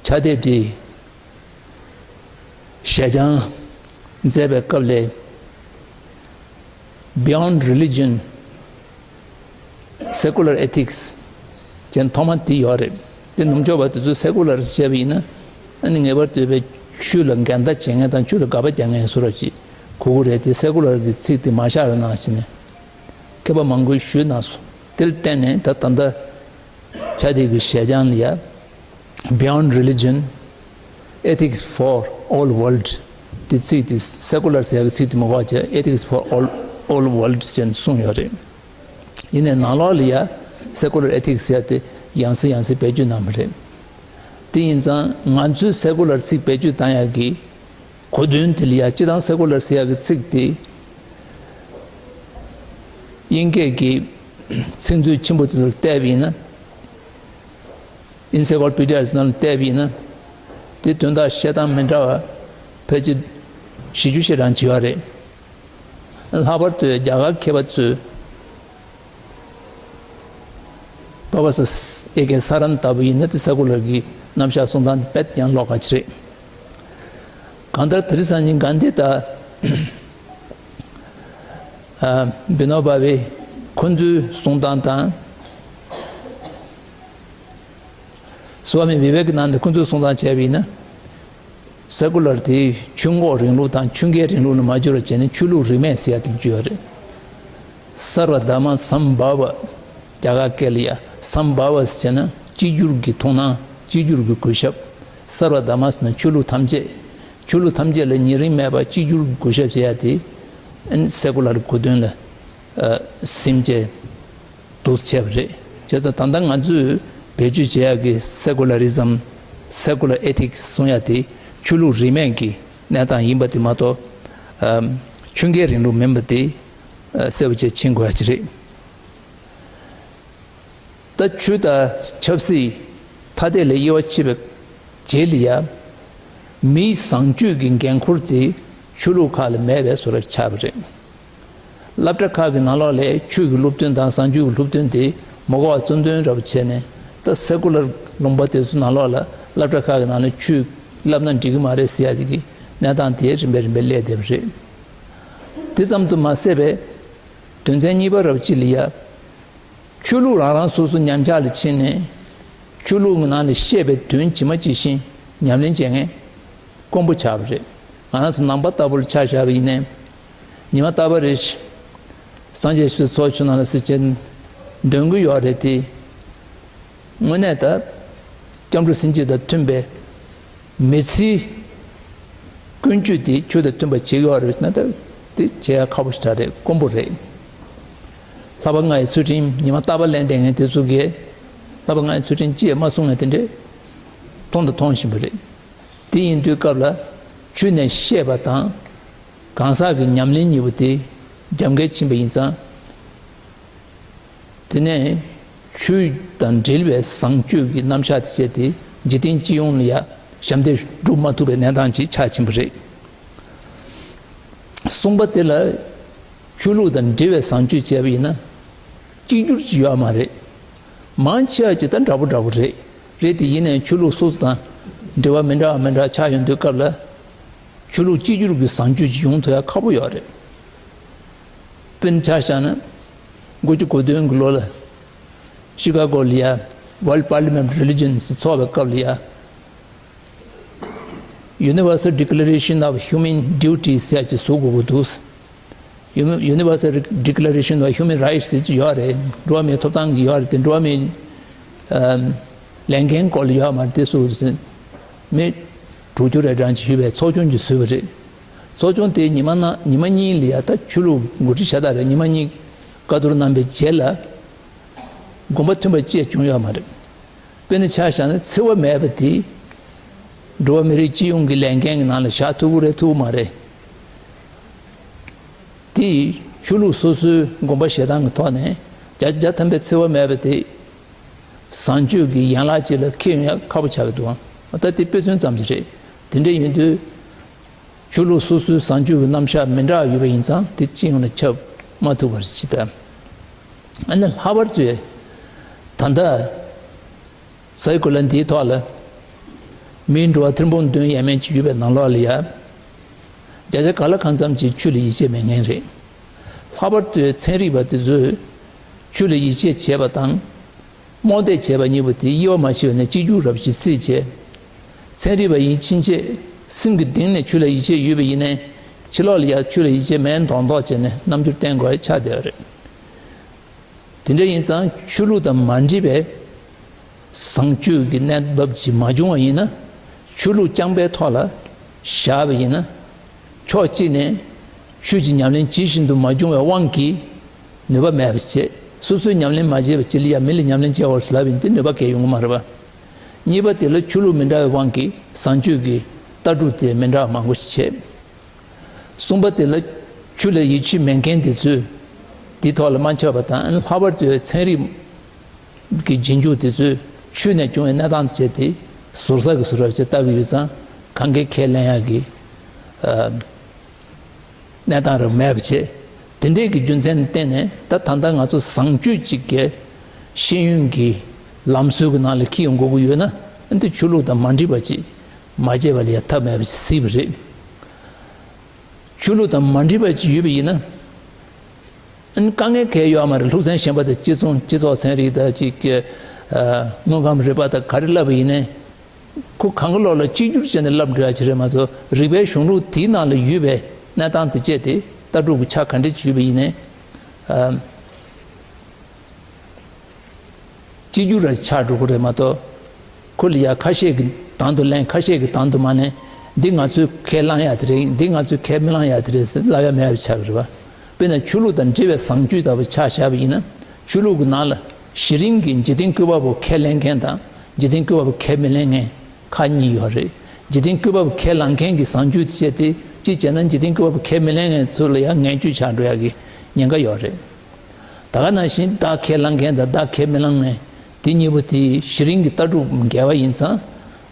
ཕྱག་དེབ་དེ་ཞལ་བྱང་མཛད་པའི་སྐབས་ལ་Beyond Religion, Secular Ethics་ཅན་ཐོག་མ་དེ་ཡོད་རེད། དེ་ནུབ་ཕྱོགས་པ་དེ་ཚོས་Secular་བྱས་པ་ཡིན་ན། ཨ་ནི་ངེས་པར་དུ་བའི་ཆོས་ལ་འགལ་ཟླ་བྱེད་མཁན་དང་ཆོས་ལ་དགག་པ་རྒྱག་མཁན་བཟོ་འདྲ་ཅིག་གོ་གི་རེད། དེ་Secular་གི་ཚིག་དེ་མ་བཞག་རོགས་གནང་ཟེར་ནས་མཁས་པ་མང་པོས་ཞུས་གནང་སོང་། དེ་ལ་བརྟེན་ནས་ད་ད་ལྟ་ཕྱག་དེབ་ཀྱི་ཞལ་བྱང་ལ་ཡ་Beyond Religion, Ethics for All World་དེ་ཚིག་དེ་Secular་ཟེར་བའི་ཚིག་དེ་མི་དགོས་བྱས་Ethics for All, All World་ཅན་གསུངས་ཡོད་རེད། ཡིན་ནའི་ནང་ལོགས་ལ་ཡ་Secular Ethics་ཟེར་དེ་ཡང་སེ་ཡང་སེ་བེད་སྤྱོད་གནང་བ་རེད། དེ་ཡིན་ཙང་ང་ཚོས་Secular་ཚིག་བེད་སྤྱོད་བཏང་ཡག་གི་གོ་དོན་དེ་ལ་ཡ་སྤྱིར་བཏང་Secular་ཟེར་ཡག་གི་ཚིག་དེ་དབྱིན་སྐད་ཀྱི་ཚིག་མཛོད་ཆེན་པོ་དེ་ཚོར་བལྟས་པ་ཡིན་ན། Encyclopedia་ནང་ལ་བལྟས་པ་ཡིན་ན། དེ་དོན་དག་བཤད་སྟངས་མི་འདྲ་བ་ཕལ་ཆེར་བཞི་བཅུ་ཞེ་གྲངས་བྱེད་ཡོད་རེད། ལྷག་པར་དུ་རྒྱ་གར་མཁས་པ་ཚོས་Professor A K Saran་ལྟ་བུ་ཡིན་ན་དེ་Secular་གི་རྣམ་གཞག་གསུང་སྟངས་དཔེ་ཡང་ཀློག་ག་ཅིག་རེད། གང་ལྟར་དེ་རིང་སང་ཉིན་གྷན་དྷི་དང་ཨ་བི་ནོ་བྷ་ཝེ་ཁོ་ཚོའི་གསུང་སྟངས་དང་། སྭ་མི་བི་ཝེ་ཀ་ནན་དྷ་ཁོ་ཚོས་གསུང་སྟངས་བྱས་པ་ཡིན་ན། Secular་དེ་ཆོས་འགོག་རིང་ལུགས་དང་ཆོས་འགལ་རིང་ལུགས་ལ་མ་བསྒྱུར་བ་བྱས་ནས་ཆོས་ལུགས་རིས་མེད་ཟེར་ཡ་དེ་བསྒྱུར་བ་རེད། Sarva Dhamma Sambhava། རྒྱ་གར་སྐད་ལ་ཡ་Sambhava་ཟེར་བྱས་ན་གཅིག་གྱུར་གྱི་མཐོང་སྣང་། གཅིག་གྱུར་གྱི་གུས་ཞབས། Sarva Dhamma་ཟེར་ན་ཆོས་ལུགས་ཐམས་ཅད། ཆོས་ལུགས་ཐམས་ཅད་ལ་ཉེ་རིང་མེད་པར་གཅིག་གྱུར་གྱི་གུས་ཞབས་བྱེད་ཡ་དེ་ཨ་ནི་Secular་གོ་དོན་ལ་ཨ་སིམ་བྱས། འདུག་བྱས་པ་རེད། བྱས་ཙང་ད་ལྟ་ང་ཚོས་བེད་སྤྱོད་བྱེད་ཡག་གི་Secularism, Secular Ethics་གསུང་ཡ་དེ་ཆོས་ལུགས་རིས་མེད་ཀྱི་གནས་སྟངས་ཡིན་པ་དེ་མ་གཏོགས། ཨམ། ཆོས་འགལ་རིང་ལུགས་མིན་པ་དེ་ཨ་གསལ་པོ་བྱས་ཕྱིན་དགོས་ཡ་ཅིག་རེད། ད་ཆོས་དང་ཆབ་སྲིད་ཐ་དད་ལ་དབྱེ་བ་ཕྱེ་བའི་རྗེས་ལ་ཡ། མིའི་བཟང་སྤྱོད་ཀྱི་འགན་ཁུར་དེ་ཆོས་ལུགས་ཁག་ལ་མེད་པའི་བཟོ་འདྲ་ཆགས་པ་རེད། སློབ་གྲྭ་ཁག་གི་ནང་ལོགས་ལ་ཆོས་ཀྱི་སློབ་སྟོན་དང་བཟང་སྤྱོད་ཀྱི་སློབ་སྟོན་དེ་མ་གོ་བ་རྩོམ་སྟོན་འདྲ་པོ་བྱས་ནས། ད་Secular་ལུང་པ་དེ་ཚོ་ནང་ལོགས་ལ་སློབ་གྲྭ་ཁག་གི་ནང་ལ་ཆོས་བསླབ་ན་འགྲིག་གི་མ་རེད་ཟེར་ཡ་དེ་གི་གནས་སྟངས་དེ་རིམ་པས་རིམ་པས་སླེབས་བསྡད་པ་རེད། དེ་ཙམ་དུ་མ་ཟད་པའི་དོན་ཚན་གཉིས་པ་འདྲ་པོ་ཅིག་ལ་ཡ། ཆོས་ལུགས་རང་རང་སོ་སོ་ཉམས་ཆག་ལ་ཕྱིན་ནས། ཆོས་ལུགས་ཀྱི་ནང་ལ་བཤད་པའི་དོན་ཇི་མ་ཇི་བཞིན་ཉམས་ལེན་བྱེད་མཁན་དཀོན་པོ་ཆགས་པ་རེད། ང་རང་ཚོ་ནང་པ་ལྟ་བུ་ལ་ཆ་བཞག་པ་ཡིན་ནའི། ཉི་མ་རྟག་པར་རེ་བཞིན་སངས་རྒྱས་ཆོས་ཚོགས་ཆུང་ནང་ལ་ཟེར་བྱས་འདོན་གྱི་ཡོད་རེད་དེ། དངོས་གནས་ད་སྐྱབས་འགྲོ་སེམས་བསྐྱེད་དང་མཐུན་པའི་མི་ཚེའི་ཀུན་སྤྱོད་དེ་ཆོས་དང་མཐུན་པ་བྱེད་ཀྱི་ཡོད་རེད་ཟེར་ན། ད་དེ་བྱེད་ཡ་ཁག་པོ་ཞེ་དྲག་རེད། དཀོན་པོ་རེད། ལྷག་པར་ལྔ་ཡི་ཚུལ་ཁྲིམས་ཉི་མ་རྟག་པར་ལེན་བསྡད་མཁན་དེ་ཚོ་གིས་ལྷག་པར་ལྔ་ཡི་ཚུལ་ཁྲིམས་ཅི་ཡང་མ་སྲུང་མཁན་དེ་འདྲས་མཐོང་དང་མཐོང་བཞིན་པ་རེད། དེ་ཡིན་དུས་སྐབས་ལ་ཆོས་ནས་བཤད་པ་དང་གང་ཟག་གི་ཉམས་ལེན་གཉིས་པོ་དེ་རྒྱབ་འགལ་ཕྱིན་པ་ཡིན་ཙང་། དེ་ནས་ཆོས་དང་འབྲེལ་བའི་བཟང་སྤྱོད་ཀྱི་རྣམ་གཞག་དེ་བྱས་ཏེ་འཇིག་རྟེན་སྤྱི་ཡོངས་ལ་ཡ་ཞབས་འདེགས་སྒྲུབ་མ་ཐུབ་པའི་གནས་སྟངས་ཅིག་ཆགས་ཕྱིན་པ་རེད། གསུམ་པ་དེ་ལ་ཆོས་ལུགས་དང་འབྲེལ་བའི་བཟང་སྤྱོད་བྱས་པ་ཡིན་ན་གཅིག་གྱུར་ཅིག་ཡོད་མ་རེད། མང་ཆེ་བ་ཅིག་ད་འདྲ་པོ་འདྲ་པོ་རེད། རེད་དེ། ཡིན་ནའི་ཆོས་ལུགས་སོ་སོ་དང་འབྲེལ་བ་མི་འདྲ་བ་མི་འདྲ་བ་ཆགས་ཡོང་དུས་སྐབས་ལ། ཆོས་ལུགས་གཅིག་གྱུར་གྱི་བཟང་སྤྱོད་ཅིག་ཡོང་ཐུབ་ཡ་ཁག་པོ་ཡོད་རེད། དཔེར་ན་ཆ་བཞག་ན། དགུ་བཅུ་གོ་བདུན་གྱི་ལོ་ལ་ཤི་ཀ་གོ་ལ་ཡ་World Parliament of Religions་ཚོགས་པའི་སྐབས་ལ་ཡ། Universal Declaration of Human Duties ཟེར་ཅིག་བཟོ་དགོས་ཀྱི་འདུག། Uni- Universal Declaration of Human Rights ཟེར་ཅིག་ཡོད་རེད། འགྲོ་བ་མིའི་ཐོབ་ཐང་གི་ཡོད་རེད་དེ། འགྲོ་བ་མིའི་ཨམ་ལས་འགན་སྐོར་ལ་ཡོད་མ་རེད། དེ་སུ་ཟེར་མི་དྲུག་ཅུ་རེ་གྲངས་ཅིག་ཞུས་པའི་ཚོགས་ཆུང་ཅིག་བཟོས་པ་རེད། ཚོགས་ཆུང་དེ་ཉི་མ་ན་ཉི་མ་གཉིས་ལ་ཡ་ད་ཆོས་ལུགས་འགོ་ཁྲིད་ཤ་སྟག་རེད། ཉི་མ་གཉིས་བཀའ་བསྡུར་གནང་པའི་རྗེས་ལ་དགོངས་པ་མཐུན་པ་ཅིག་བྱུང་ཡོད་མ་རེད། དཔེར་ན་ཆ་བཞག་ན་འཚེ་བ་མེད་པ་དེ་འགྲོ་བ་མི་རིགས་སྤྱི་ཡོངས་ཀྱི་ལས་འགན་གྱི་ནང་ལ་བཞག་ཐུབ་ཀྱི་རེད་ཐུབ་ཀྱི་མ་རེད། དེ་ཆོས་ལུགས་སོ་སོའི་དགོངས་པ་བཞེས་སྟངས་ཀྱི་ཐོག་ནས་བརྒྱ་ཆ་བརྒྱ་ཐམ་པའི་འཚེ་བ་མེད་པ་དེ་བཟང་སྤྱོད་ཀྱི་ཡན་ལག་ཅིག་ལ་འཁེལ་ཡོང་ཡ་ཁག་པོ་ཆགས་ཀྱི་འདུག། ད་དེ་དཔེ་མཚོན་ཙམ་ཞིག་རེད། དེ་འདྲ་ཡིན་དུས། ཆོས་ལུགས་སོ་སོའི་བཟང་སྤྱོད་ཀྱི་རྣམ་གཞག་མི་འདྲ་བ་ཡོད་པ་ཡིན་ཙང་དེ་སྤྱི་ཡོངས་ལ་ཁྱབ་མ་ཐུབ་པར་ཅི་ལྟ། ཨ་ནི་ལྷག་པར་དུ་ད་ལྟ་ས་ཡི་གོ་ལ་འདིའི་ཐོག་ལ་མིའི་འགྲོ་བ་ཐེར་འབུམ་བདུན་ཡས་མས་ཅིག་ཡོད་པའི་ནང་ལོགས་ལ་ཡ། བརྒྱ་ཆ་ག་ལ་གང་འཚམ་ཅིག་ཆོས་ལ་ཡིད་ཆེས་མེད་མཁན་རེད། ལྷག་པར་དུ་ཚན་རིག་པ་དེ་ཚོས་ཆོས་ལ་ཡིད་ཆེས་བྱས་པ་དང་། རྨོངས་དད་བྱས་པ་གཉིས་པོ་དེ་དབྱེ་བ་མ་ཕྱེ་བ་ནས་གཅིག་གྱུར་རབ་ཞིག་བརྩིས་བྱས། ཚན་རིག་པ་ཡིན་ཕྱིན་ཆད་སེམས་ཀྱི་གཏིང་ནས་ཆོས་ལ་ཡིད་ཆེས་ཡོད་པ་ཡིན་ནའི་ཕྱི་ལོགས་ལ་ཡང་ཆོས་ལ་ཡིད་ཆེས་མེད་མདོག་མདོག་བྱས་ནས་རྣམ་འགྱུར་བསྟན་དགོས་ཆགས་བསྡད་པ་རེད། དེ་འདྲ་ཡིན་ཙང་ཆོས་ལུགས་དང་མ་འདྲེས་པའི་བཟང་སྤྱོད་ཀྱི་གནས་བབ་ཅིག་མ་བྱུང་བ་ཡིན་ན། ཆོས་ལུགས་རྐྱང་པའི་ཐོག་ལ་བཞག་པ་ཡིན་ན། ཕྱོགས་གཅིག་ནས་ཆོས་ཀྱི་ཉམས་ལེན་ཇི་བཞིན་དུ་མ་བྱུང་བའི་དབང་གིས་ནུས་པ་མེད་པ་བྱས། སོ་སོས་ཉམས་ལེན་མ་བྱས་པ་ཅིག་ལ་ཡང་མི་ལ་ཉམས་ལེན་བྱེད་དགོས་ཟེར་ལབ་པ་ཡིན་དུས་ནུས་པ་གང་ཡང་ཡོང་གི་མ་རེད་པ། གཉིས་པ་དེ་ལ་ཆོས་ལུགས་མི་འདྲ་བའི་དབང་གིས་བཟང་སྤྱོད་ཀྱི་ལྟ་གྲུབ་དེ་མི་འདྲ་བ་མང་པོ་ཞིག་བྱས། གསུམ་པ་དེ་ལ་ཆོས་ལ་ཡིད་ཆེས་མེད་མཁན་དེ་ཚོས་དེའི་ཐོག་ལ་མ་འཆམ་པ་དང་། ལྷག་པར་དུ་ཚན་རིག་གི་རྗེས་འཇུག་དེ་ཚོས་ཆོས་ནས་བྱུང་བའི་གནས་སྟངས་དེ་བྱས་ཏེ་ཟུར་ཟ་གི་ཟུར་ཟ་བྱས་ལྟ་གི་ཡོད་ཙང་གང་གའི་ཁས་ལེན་ཡག་གི་ཨ་གནས་སྟངས་རང་མེད་པ་བྱས། དེ་འདྲས་ཀྱི་རྒྱུ་མཚན་བརྟེན་ནས་ད་ད་ལྟ་ང་ཚོ་བཟང་སྤྱོད་ཅིག་གི་ཤེས་ཡོན་གྱི་ལམ་སྲོལ་གྱི་ནང་ལ་འཁྱེར་ཡོང་དགོས་ཀྱི་ཡོད་ན། འདི་ཆོས་ལུགས་དང་མ་འདྲེས་པ་ཅིག་མ་བྱས་པ་ལ་ཡང་ཐབས་མེད་པ་ཞིག་སྲིད་པ་རེད། ཆོས་ལུགས་དང་མ་འདྲེས་པ་ཅིག་ཡོད་པ་ཡིན་ན། ཨ་ནི་དཀའ་ངལ་གང་ཡང་ཡོད་མ་རེད། ལྷུག་ཚན་གཞན་པ་དང་སྤྱི་ཚོགས་སྤྱི་ཚོགས་ཚན་རིག་དང་གཅིག་གི་ཨ་དངོས་ཁམས་རིག་པ་དང་ག་རེ་བསླབ་པ་ཡིན་ནའི། ཁོ་གང་གི་ལོག་ལ་གཅིག་གྱུར་བྱས་ནས་བསླབ་འགྲོ་ཡ་ཅིག་རེད་མ་གཏོགས། རིག་པའི་གཞུང་ལུགས་དེའི་ནང་ལ་ཡོད་པའི་གནས་སྟངས་དེ་བྱས་ཏེ་ལྟ་གྲུབ་ཀྱི་ཆ་ག་འདྲ་ཅིག་ཡོད་པ་ཡིན་ནའི། ཨ། གཅིག་གྱུར་ར་ཆགས་འགྲོ་གི་རེད་མ་གཏོགས། ཁོ་ལ་ཡ་ཁ་ཤས་ཀྱིས་དང་དུ་ལེན། ཁ་ཤས་ཀྱིས་དང་དུ་མ་ལེན། འདི་ང་ཚོས་ཁས་བླང་ཡ་དེ་རེད། འདི་ང་ཚོས་ཁས་མི་བླང་ཡ་དེ་རེད་ཟེར་ལབ་ཡ་མེད་པ་ཆགས་ཀྱི་རེད་པ། དཔེར་ན་ཆོས་ལུགས་དང་འབྲེལ་བའི་བཟང་སྤྱོད་ལྟ་བུ་ཆ་བཞག་པ་ཡིན་ན། ཆོས་ལུགས་ཀྱི་ནང་ལ་གཞི་རིམ་གྱི་འཇིག་རྟེན་བཀོད་པ་པོ་ཁས་ལེན་མཁན་དང་འཇིག་རྟེན་བཀོད་པ་པོ་ཁས་མི་ལེན་མཁན་ཁག་གཉིས་ཡོད་རེད། འཇིག་རྟེན་བཀོད་པ་པོ་ཁས་བླངས་མཁན་གྱི་བཟང་སྤྱོད་དེ་བྱས་ཏེ་གཅིག་བྱས་ན་འཇིག་རྟེན་བཀོད་པ་པོ་ཁས་མི་ལེན་མཁན་ཚོ་ལ་ཡང་ངན་སྤྱོད་ཆགས་འགྲོ་ཡ་གི་ཉེན་ཁ་ཡོད་རེད། ད་ག་ནང་བཞིན་བདག་ཁས་བླངས་མཁན་དང་བདག་ཁས་མི་བླངས་མཁན་དེ་གཉིས་པོ་དེ་གཞི་རིམ་གྱི་ལྟ་གྲུབ་འགལ་བ་ཡིན་ཙང་།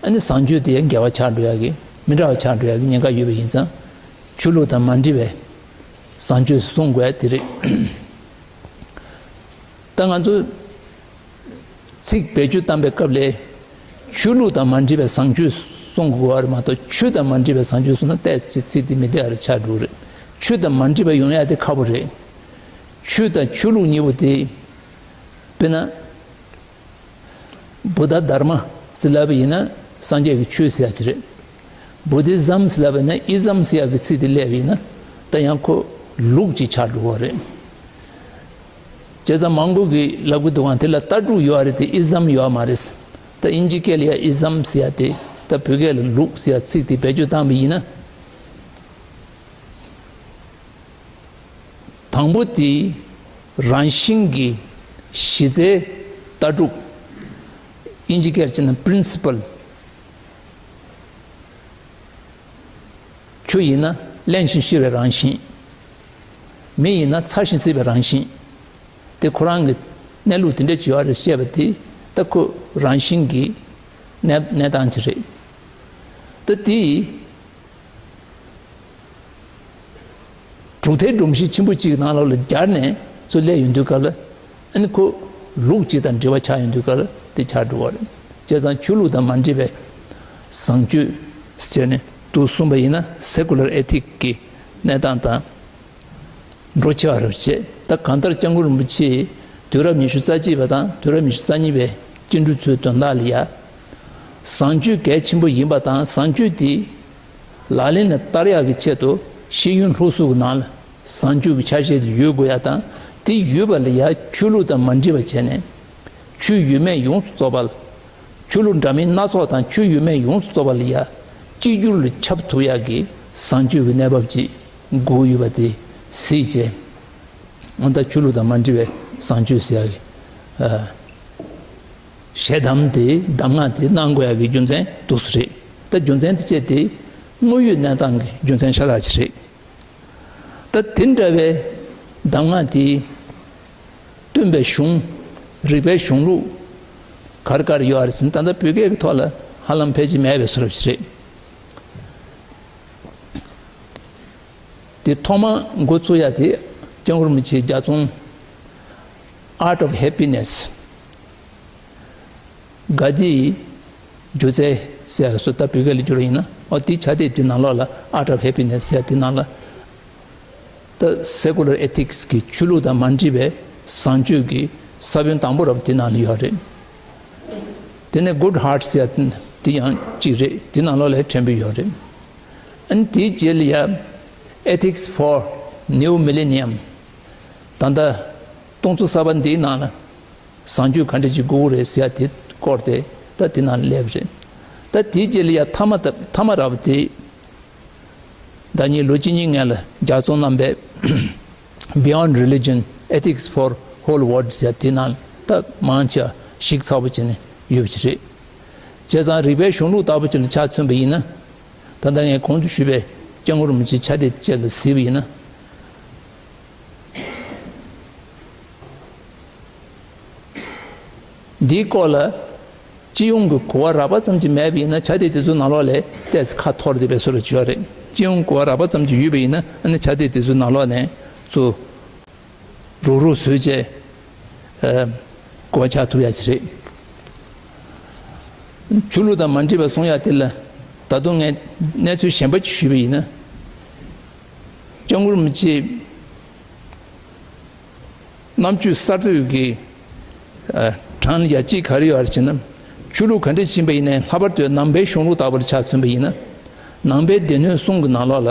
ཨ་ནི་བཟང་སྤྱོད་དེ་ཡང་འགལ་བ་ཆགས་འགྲོ་ཡ་གི་མི་འདྲ་བ་ཆགས་འགྲོ་ཡ་གི་ཉེན་ཁ་ཡོད་པ་ཡིན་ཙང་། ཆོས་ལུགས་དང་མ་འདྲེས་པའི་བཟང་སྤྱོད་སྲུང་དགོས་ཡ་དེ་རེད། ད་ང་ཚོ་ཚིག་བེད་སྤྱོད་བཏང་པའི་སྐབས་ལ། ཆོས་ལུགས་དང་མ་འདྲེས་པའི་བཟང་སྤྱོད་སྲུང་དགོས་པ་རེད་མ་གཏོགས། ཆོས་དང་མ་འདྲེས་པའི་བཟང་སྤྱོད་སྲུང་ན་ཏོག་ཙམ་ཚིག་དེ་མི་བདེ་བ་རེ་ཆགས་འགྲོ་གི་རེད། ཆོས་དང་མ་འདྲེས་པ་ཡོང་ཡ་དེ་ཁག་པོ་རེད། ཆོས་དང་ཆོས་ལུགས་གཉིས་པོ་དེ། དཔེར་ན། བུདྡྷ་དྷརྨ་ཟེར་ལབ་པ་ཡིན་ན་སངས་རྒྱས་ཀྱི་ཆོས་ཟེར་ཡ་ཅིག་རེད། བུ་དྷི་ཛམ་ཟེར་ལབ་པ་ཡིན་ན་ཨི་ཛམ་ཟེར་ཡ་གི་ཚིག་དེ་སླེབས་པ་ཡིན་ན། ད་ཡང་ཁོ་ལུགས་ཅིག་ཆགས་འགྲོ་གི་རེད། བྱས་ཙང་མང་པོ་གིས་ལབ་ཀྱི་འདུག་ག་དེ་ལ་ལྟ་གྲུབ་ཡོད་རེད་དེ་ཨི་ཛམ་ཡོད་མ་རེད། ད་དབྱིན་ཇི་སྐད་ལ་ཡ་ཨི་ཛམ་ཟེར་ཡ་དེ། ད་བོད་སྐད་ལ་ལུགས་ཟེར་ཡ་ཚིག་དེ་བེད་སྤྱོད་བཏང་བ་ཡིན་ན། དང་པོ་དེ་རང་བཞིན་གྱི་གཞི་རྩའི་ལྟ་གྲུབ། དབྱིན་ཇི་སྐད་བྱས་ན་པི་རིན་སི་པལ། ཆུ་ཡིན་ན་བརླན་ཞིང་གཤེར་བའི་རང་བཞིན། མེ་ཡིན་ན་ཚ་ཞིང་བསིལ་བའི་རང་བཞིན། དེ་ཁོ་རང་གི་གནས་ལུགས་དེ་འདྲ་ཅིག་ཡོད་རེད་བཤད་པ་དེ། ད་ཁོ་རང་བཞིན་གྱི་གནས་གནས་སྟངས་ཅིག་རེད། ད་དེ་གྲུབ་མཐའི་སྒྲོམ་གཞི་ཆེན་པོ་གཅིག་གི་ནང་ལོགས་ལ་སྦྱར་ནས་ཚུར་སླེབས་ཡོང་དུས་སྐབས་ལ། ཨ་ནི་ཁོ་ལུགས་གཅིག་དང་འབྲེལ་བ་ཆགས་ཡོང་དུས་སྐབས་ལ་དེ་ཆགས་འགྲོ་བ་རེད། བྱས་ཙང་ཆོས་ལུགས་དང་མ་འདྲེས་པའི་བཟང་སྤྱོད་ཟེར་ནས་འདུག་གསུངས་པ་ཡིན་ན། སེ་ཀུ་ལར་ཨེ་ཐིག་གི་གནས་སྟངས་དང་འགྲོ་ཆེ་བ་རེད་བྱས། ད་གང་ལྟར་སྐྱབས་མགོན་རིན་པོ་ཆེས་དུས་རབས་ཉི་ཤུ་རྩ་གཅིག་པ་དང་དུས་རབས་ཉི་ཤུ་རྩ་གཉིས་པའི་སྤྱི་འཐུས་ཚོའི་དོན་དག་ལ་ཡ། བཟང་སྤྱོད་གལ་ཆེན་པོ་ཡིན་པ་དང་། བཟང་སྤྱོད་དེ་ ལག་ལེན་ལ་བསྟར་ཡག་གི་ཆེད་དུ་ཤེས་ཡོན་སློབ་གསོ་གི་ནང་ལ་བཟང་སྤྱོད་ཀྱི་ཆ་ཤས་དེ་ཡོད་དགོས་ཡ་དང་། དེ་ཡོད་པ་ལ་ཡ་ཆོས་ལུགས་དང་མ་འདྲེས་པ་བྱས་ནས་ཆོས་ཡོད་མེད་ཡོངས་སུ་རྫོགས་པ་ལ། ཆོས་ལུགས་འདྲ་མིན་སྣ་ཚོགས་དང་ཆོས་ཡོད་མེད་ཡོངས་སུ་རྫོགས་པ་ལ་ཡ་གཅིག་གྱུར་ལ་ཁྱབ་ཐུབ་ཡག་གི་བཟང་སྤྱོད་ཀྱི་གནས་བབ་ཅིག་དགོས་ཡོད་པ་དེ་གཟིགས་བྱས། འོ་ད་ཆོས་ལུགས་དང་མ་འདྲེས་པའི་བཟང་སྤྱོད་ཟེར་ཡག་གི་ཨ། ཞལ་གདམས་དེ་གདམས་ངག་དེ་གནང་དགོས་ཡག་གི་རྒྱུ་མཚན་འདུག་སེ་རེད། ད་རྒྱུ་མཚན་དེ་བཅས་དེ་དངོས་ཡོད་གནས་སྟངས་ཀྱི་རྒྱུ་མཚན་ཤ་སྟག་ཅིག་རེད། ད་དེ་འདྲ་བའི་གདམས་ངག་དེ་སྟོན་པའི་གཞུང་། རིག་པའི་གཞུང་ལུགས་ག་རེ་ག་རེ་ཡོད་རེད་ཟེར་ན། ད་ལྟ་བོད་སྐད་ཀྱི་ཐོག་ལ་ཧ་ལམ་ཕལ་ཆེར་མེད་པའི་བཟོ་འདྲ་ཅིག་རེད། དེ་ཐོག་མ་འགོ་བཙུགས་ཡ་དེ་སྐྱབས་མགོན་རིན་པོ་ཆེའི་ལྗགས་རྩོམ་Art of Happiness། དགའ་བདེའི་སྒྱུ་རྩལ་ཟེར་ཡ་སོགས། ད་བོད་སྐད་ལ་བསྒྱུར་བ་ཡིན་ན། ཨོ་དེའི་ཕྱག་དེབ་དེ་ནང་ལོགས་ལ་Art of Happiness་ཟེར་ཡ་དེ་ནང་ལ། ད་Secular Ethics་གི་ཆོས་ལུགས་དང་མ་འདྲེས་པའི་བཟང་སྤྱོད་ཀྱི་ས་བོན་དང་པོ་རབ་དེ་ནང་ལ་ཡོད་རེད། དེ་ནས་Good Hearts་ཡ་དེ་ཡང་གཅིག་རེད། དེ་ནང་ལོགས་ལ་ཕྲན་བུ་ཡོད་རེད། ཨ་ནི་དེའི་རྗེས་ལ་ཡ་Ethics for New Millennium། ད་ལྟ་སྟོང་ཚོ་གསར་པ་འདིའི་ནང་ལ་བཟང་སྤྱོད་ག་འདྲ་ཅིག་དགོས་ཀྱི་རེད་ཟེར་ཡ་དེ་སྐོར་དེ་ད་དེ་ནང་ལ་སླེབས་རེད། ད་དེའི་རྗེས་ལ་ཡ་མཐའ་མ་ད་མཐའ་མ་རབ་དེ། ཟླ་ཉིན་ལོ་གཅིག་གཉིས་སྔོན་ལ་ལྗགས་རྩོམ་གནང་བའི་Beyond Religion, Ethics for Whole World་ཟེར་དེ་ནང་ད་མང་ཆེ་ཞིབ་ཚགས་པོ་བྱས་ནས་ཡོད་པ་ཅིག་རེད། བྱས་ཙང་རིག་པའི་གཞུང་ལུགས་ལྟ་བུ་ཅིག་ལ་ཆ་མཚོན་པ་ཡིན་ན། ད་ལྟ་ངས་གོང་དུ་ཞུས་པའི་སྐྱབས་མགོན་རིན་པོ་ཆེའི་ཕྱག་དེབ་བཅས་ལ་གཟིགས་པ་ཡིན་ན། འདིའི་སྐོར་ལ་སྤྱི་ཡོངས་ཀྱི་གོ་བ་རགས་པ་ཙམ་ཅིག་མེད་པ་ཡིན་ན། ཕྱག་དེབ་དེ་ཚོའི་ནང་ལོགས་ལ་ཏོག་ཙམ་ཁ་འཐོར་བསྡད་པའི་བཟོ་འདྲ་ཅིག་ཡོད་རེད། སྤྱི་ཡོངས་གོ་བ་རགས་པ་ཙམ་ཅིག་ཡོད་པ་ཡིན་ན། ཨ་ནི་ཕྱག་དེབ་དེ་ཚོའི་ནང་ལོགས་ནས་ཚུར་རུག་རུག་བཟོས་བྱས་ཨ་གོ་བ་ཆགས་ཐུབ་ཡ་ཅིག་རེད། ཆོས་ལུགས་དང་མ་འདྲེས་པ་གསུང་ཡ་དེ་ལ་ད་དུང་ངས་གནས་ཚུལ་གཞན་པ་ཅིག་ཞུས་པ་ཡིན་ན། སྐྱབས་མགོན་རིན་པོ་ཆེ་རྣམ་དཔྱོད་གསར་གཏོད་ཀྱི་ཨ་གྲངས་ལ་ཡ་གཅིག་ག་རེ་ཡོད་རེད་ཟེར་ན། ཆོས་ལུགས་ག་འདྲ་ཕྱིན་པ་ཡིན་ནའི། ལྷག་པར་དུ་ནང་པའི་གཞུང་ལུགས་ལྟ་བུར་ཆ་མཚོན་པ་ཡིན་ན། ནང་པའི་སྡེ་སྣོད་གསུམ་གྱི་ནང་ལོགས་ལ།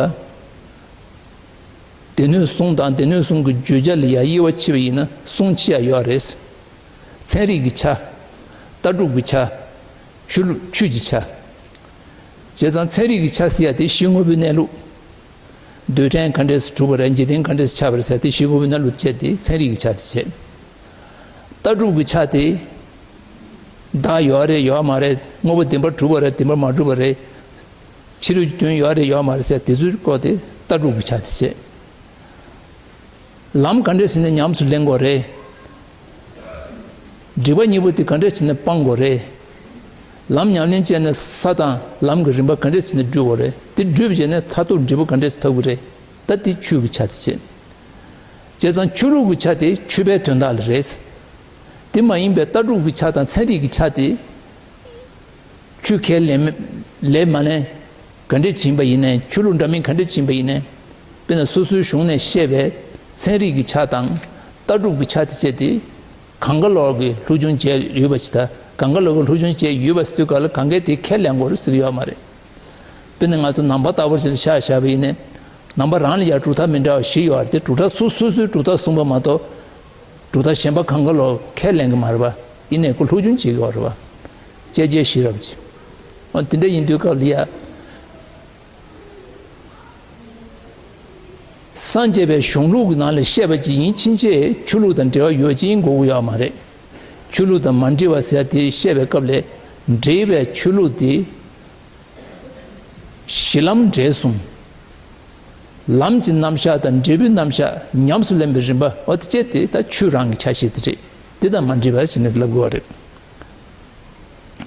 སྡེ་སྣོད་གསུམ་དང་སྡེ་སྣོད་གསུམ་གྱི་བརྗོད་བྱ་ལ་ཡ་དབྱེ་བ་ཕྱེ་བ་ཡིན་ན་གསུམ་ཕྱེ་ཡ་ཡོད་རེད། ཚན་རིག་གི་ཆ། ལྟ་གྲུབ་ཀྱི་ཆ། ཆོས་ལུགས་ཆོས་ཀྱི་ཆ། བྱས་ཙང་ཚན་རིག་གི་ཆ་ཟེར་ཡ་དེ་གཞི་དངོས་པོའི་གནས་ལུགས། རྡུལ་ཕྲན་ག་འདྲས་སུ་གྲུབ་པ་རེད། འཇིག་རྟེན་ག་འདྲས་སུ་ཆགས་པ་རེད་ཟེར་ཡ་དེ་གཞི་དངོས་པོའི་གནས་ལུགས་བྱས་ཏེ་ཚན་རིག་གི་ཆ་དེ་བྱས། ལྟ་གྲུབ་ཀྱི་ཆ་དེ། བདག་ཡོད་རེད་ཡོད་མ་རེད། དངོས་པོ་བདེན་པར་གྲུབ་པ་རེད་བདེན་པར་མ་གྲུབ་པ་རེད། ཕྱི་རོལ་གྱི་དོན་ཡོད་རེད་ཡོད་མ་རེད་ཟེར་ཡ་དེ་ཚོའི་སྐོར་དེ་ལྟ་གྲུབ་ཀྱི་ཆ་དེ་བྱས། ལམ་ག་འདྲས་བྱས་ནས་ཉམས་སུ་ལེན་དགོས་རེད། སྒྲིབ་པ་གཉིས་པོ་དེ་ག་འདྲས་བྱས་ནས་སྤང་དགོས་རེད། ལམ་ཉམས་ལེན་བྱས་ནས་ས་དང་ལམ་གྱི་རིམ་པ་ག་འདྲས་བྱས་ནས་བསྒྲུབ་དགོས་རེད། དེ་བསྒྲུབས་བྱས་ནས་མཐར་ཐུག་འབྲས་བུ་ག་འདྲས་ཐོབ་ཀྱི་རེད། ད་དེ་ཆོས་ཀྱི་ཆ་དེ་བྱས། བྱས་ཙང་ཆོས་ལུགས་ཀྱི་ཆ་དེ་ཆོས་པའི་དོན་དག་ལ་རེད། དེ་མ་ཡིན་པའི་ལྟ་གྲུབ་ཀྱི་ཆ་དང་ཚན་རིག་གི་ཆ་དེ། ཆོས་ཁས་ལེན་མེད་ལེན་མ་ལེན་ག་འདྲས་ཕྱིན་པ་ཡིན་ནའི། ཆོས་ལུགས་འདྲ་མིན་ག་འདྲས་ཕྱིན་པ་ཡིན་ནའི། དཔེར་ན་སོ་སོའི་གཞུང་ནས་བཤད་པའི་ཚན་རིག་གི་ཆ་དང་ལྟ་གྲུབ་ཀྱི་ཆ་དེ་བྱས་ཏེ། གང་ག་ལོག་གི་སློབ་སྦྱོང་བྱས་ཡོད་པ་ཞིག་དང་། གང་ག་ལོག་གི་སློབ་སྦྱོང་བྱས་ཡོད་པ་ཟེར་དུས་སྐབས་ལ་གང་གས་དེ་ཁས་ལེན་དགོས་རེད་ཟེར་གྱི་ཡོད་མ་རེད། དཔེར་ན་ང་ཚོ་ནང་པ་ལྟ་བུ་ཞིག་ལ་ཆ་བཞག་པ་ཡིན་ནའི། ནང་པ་རང་ལ་ཡང་གྲུབ་མཐའ་མི་འདྲ་བ་བཞི་ཡོད་རེད་དེ། གྲུབ་མཐའ་སོ་སོ་སོའི་གྲུབ་མཐའ་གསུངས་པ་མ་གཏོགས། གྲུབ་མཐའ་གཞན་པ་གང་ག་ལོག་ཁས་ལེན་གྱི་མ་རེད་པ། ཡིན་ནའི་ཁོ་སློབ་སྦྱོང་བྱེད་ཀྱི་ཡོད་རེད་པ། དཔྱད་བརྗོད་ཤེས་རབ་ཀྱིས། འོ་དེ་འདྲ་ཡིན་དུས་སྐབས་ལ་ཡ། སངས་རྒྱས་པའི་གཞུང་ལུགས་ཀྱི་ནང་ལ་བཤད་པ་ཅིག་ཡིན་ཕྱིན་ཆད་ཆོས་ལུགས་དང་འབྲེལ་བ་ཡོད་ཅིག་ཡིན་དགོས་ཀྱི་ཡོད་མ་རེད། ཆོས་ལུགས་དང་མ་འབྲེལ་བ་ཟེར་དེ་བཤད་པའི་སྐབས་ལ། འབྲེལ་བའི་ཆོས་ལུགས་དེ། གཞི་ལམ་འབྲས་གསུམ། ལམ་གྱི་རྣམ་གཞག་དང་འབྲས་བུའི་རྣམ་གཞག་ཉམས་སུ་ལེན་པའི་རིམ་པ། འོ་དེ་བྱས་ཏེ་ད་ཆོས་རང་གི་ཆ་ཤས་དེ་རེད། དེ་དང་མ་འདྲེས་པ་ཞིག་ནས་ལབ་དགོས་པ་རེད།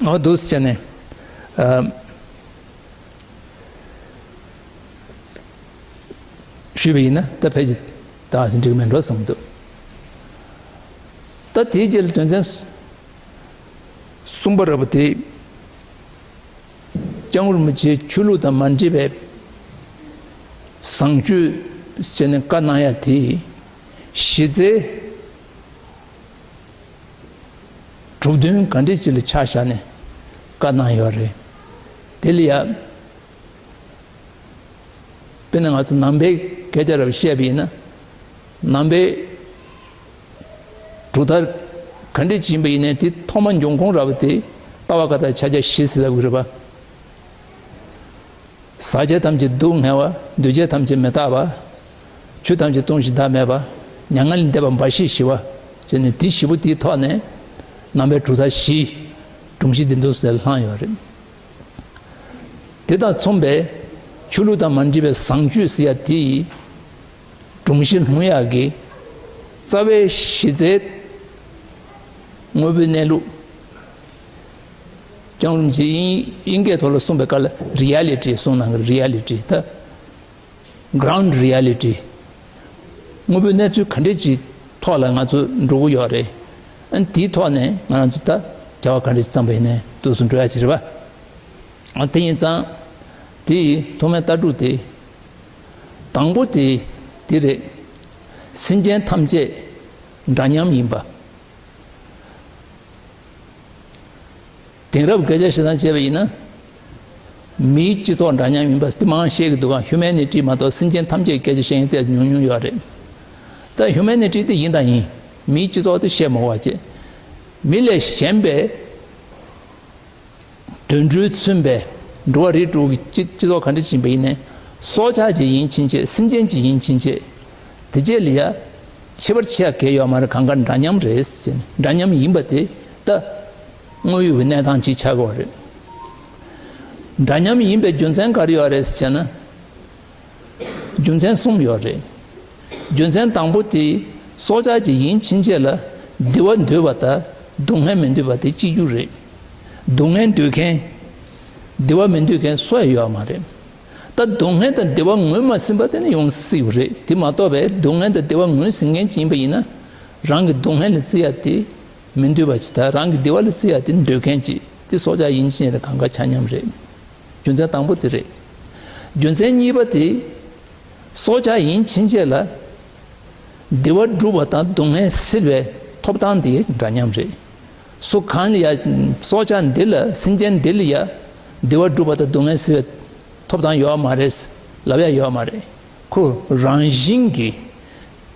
འོ་འདུག་སེ་བྱས་ནས་ཨ་ཞུས་པ་ཡིན་ན་ད་ཕལ་ཆེར་ད་ཟིན་འགྲིག་མེད་འགྲོ་བསམ་འདུག་ད་དེའི་རྗེས་ལ་དོན་ཚན་གསུམ་པ་ར་བ་དེ། སྐྱབས་མགོན་རིན་པོ་ཆེའི་ཆོས་ལུགས་དང་མ་འདྲེས་པའི་བཟང་སྤྱོད་ཟེར་ནས་བཀའ་གནང་ཡ་དེ། གཞི་རྩའི་གྲུབ་དོན་ག་འདྲ་ཅིག་ལ་ཆ་བཞག་ནས་བཀའ་གནང་ཡོད་རེད། དེ་ལ་ཡ་ དཔེར་ན་ང་ཚོ་ནང་པའི་སྐད་ཆ་རབ་བཤད་པ་ཡིན་ན། ནང་པའི་གྲུབ་མཐའ་ག་འདྲ་ཅིག་ཡིན་པ་ཡིན་ནའི་དེ་ཐོག་མ་འབྱུང་ཁུངས་རབ་དེ་ལྟ་བ་བཀའ་རྟགས་ཕྱག་རྒྱ་བཞི་ཟེར་ལབ་ཀྱི་རེད་པ། ཟག་བཅས་ཐམས་ཅད་སྡུག་བསྔལ་བ། འདུས་བྱས་ཐམས་ཅད་མི་རྟག་པ། ཆོས་ཐམས་ཅད་སྟོང་ཞིང་བདག་མེད་པ། མྱ་ངན་ལས་འདས་པ་འབའ་ཞིག་ཞི་བ། བྱས་ནས་དེ་བཞི་པོ་དེའི་ཐོག་ནས་ནང་པའི་གྲུབ་མཐའ་བཞི། སྒྲོམ་གཞི་འདི་འདུག་ཟེར་བསླངས་ཡོད་རེད། དེ་དང་མཚུངས་པའི་ཆོས་ལུགས་དང་མ་འདྲེས་པའི་བཟང་སྤྱོད་ཟེར་ཡ་དེ་ཡི་སྒྲོམ་གཞི་ལྷུང་ཡག་གི་རྩ་བའི་གཞི་རྩའི་དངོས་པོའི་གནས་ལུགས། ལྕང་རིན་པོ་ཆེས་དབྱིན་དབྱིན་སྐད་ཐོག་ལ་གསུངས་པའི་སྐབས་ལ་རི་ཡ་ལི་ཊི་གསུངས་གནང་གི། རི་ཡ་ལི་ཊི་ད་གྷི་རའུན་ཌི་རི་ཡ་ལི་ཊི། དངོས་པོའི་གནས་ཚུལ་ག་འདྲས་ཀྱི་ཐོག་ལ་ང་ཚོ་འགྲོ་གི་ཡོད་རེད། ཨ་ནི་དེའི་ཐོག་ནས་ང་རང་ཚོ་ད་བྱ་བ་ག་འདྲས་བརྩམས་པ་ཡིན་ནའི་འདུག་སེ་འགྲོ་ཡ་ཅིག་རེད་པ། ཨ་དེ་ཡིན་ཙང་དེ་ཡི་ཐོག་མའི་ལྟ་གྲུབ་དེ། དང་པོ་དེ་དེ་རེད། སེམས་ཅན་ཐམས་ཅད་འདྲ་མཉམ་ཡིན་པ། དེང་རབས་སྐད་ཆ་བཤད་སྟངས་བྱས་པ་ཡིན་ན། མིའི་སྤྱི་ཚོགས་འདྲ་མཉམ་ཡིན་པ་དེ་མང་བཤད་ཀྱི་འདུག་ག། ཧིའུ་མེ་ནི་ཊི་མ་གཏོགས་སེམས་ཅན་ཐམས་ཅད་ཀྱི་སྐད་ཆ་བཤད་མཁན་ཏོག་ཙམ་ཉུང་ཉུང་ཡོད་རེད། ད་ཧིའུ་མེ་ནི་ཊི་དེ་ཡིན་དང་ཡིན། མིའི་སྤྱི་ཚོགས་དེ་བཤད་མ་དགོས་པ་བྱས། མི་ལས་གཞན་པའི་དུད་འགྲོས་མཚོན་པའི་འགྲོ་བ་རིགས་དྲུག་གི་སྤྱི་སྤྱི་ཚོགས་ག་འདྲ་ཅིག་ཡིན་པ་ཡིན་ནའི། སྲོག་ཆགས་ཅིག་ཡིན་ཕྱིན་ཆད། སེམས་ཅན་ཅིག་ཡིན་ཕྱིན་ཆད། དེ་རྗེས་ལ་ཡ་ཁྱད་པར་ཕྱེ་ཡ་གང་ཡང་ཡོད་མ་རེད། གང་ག་འདྲ་མཉམ་རེད་ཟེར་ནས། འདྲ་མཉམ་ཡིན་པ་དེ་ད་དངོས་ཡོད་ཀྱི་གནས་སྟངས་ཅིག་ཆགས་ཀྱི་ཡོད་རེད། འདྲ་མཉམ་ཡིན་པའི་རྒྱུ་མཚན་ག་རེ་ཡོད་རེད་ཟེར་ན། རྒྱུ་མཚན་གསུམ་ཡོད་རེད། རྒྱུ་མཚན་དང་པོ་དེ་སྲོག་ཆགས་ཅིག་ཡིན་ཕྱིན་ཆད་ལ་བདེ་བ་འདོད་པ་དང་སྡུག་བསྔལ་མི་འདོད་པ་དེ་གཅིག་གྱུར་རེད། སྡུག་བསྔལ་འདོད་མཁན། བདེ་བ་མི་འདོད་མཁན་སུ་ཡང་ཡོད་མ་རེད། ད་སྡུག་བསྔལ་དང་བདེ་བ་ངོས་མ་ཟིན་པ་དེ་ནི་ཡོང་སྲིད་པ་རེད། དེ་མ་གཏོགས་པའི་སྡུག་བསྔལ་དང་བདེ་བ་ངོས་ཟིན་མཁན་ཅིག་ཡིན་པ་ཡིན་ན། རང་གི་སྡུག་བསྔལ་ལ་བརྩི་ཡ་དེ་མི་འདོད་པ་ཅིག་དང་། རང་གི་བདེ་བ་ལ་བརྩི་ཡ་དེ་འདོད་མཁན་ཅིག་དེ་སྲོག་ཆགས་ཡིན་ཕྱིན་ཆད་ལ་གང་ག་ཆ་མཉམ་རེད། རྒྱུ་མཚན་དང་པོ་དེ་རེད། རྒྱུ་མཚན་གཉིས་པ་དེ། སྲོག་ཆགས་ཡིན་ཕྱིན་ཆད་ལ་བདེ་བ་སྒྲུབ་པ་དང་སྡུག་བསྔལ་སེལ་བའི་ཐོབ་ཐང་དེ་འདྲ་མཉམ་རེད། སུ་གང་ལ་ཡ། སྲོག་ཆགས་འདི་ལ། སེམས་ཅན་འདི་ལ་ཡ་བདེ་བ་སྒྲུབ་པ་དང་སྡུག་བསྔལ་སེལ་བའི་ཐོབ་ཐང་ཡོད་མ་རེད་ལབ་ཡ་ཡོད་མ་རེད། ཁོ་རང་བཞིན་གྱིས་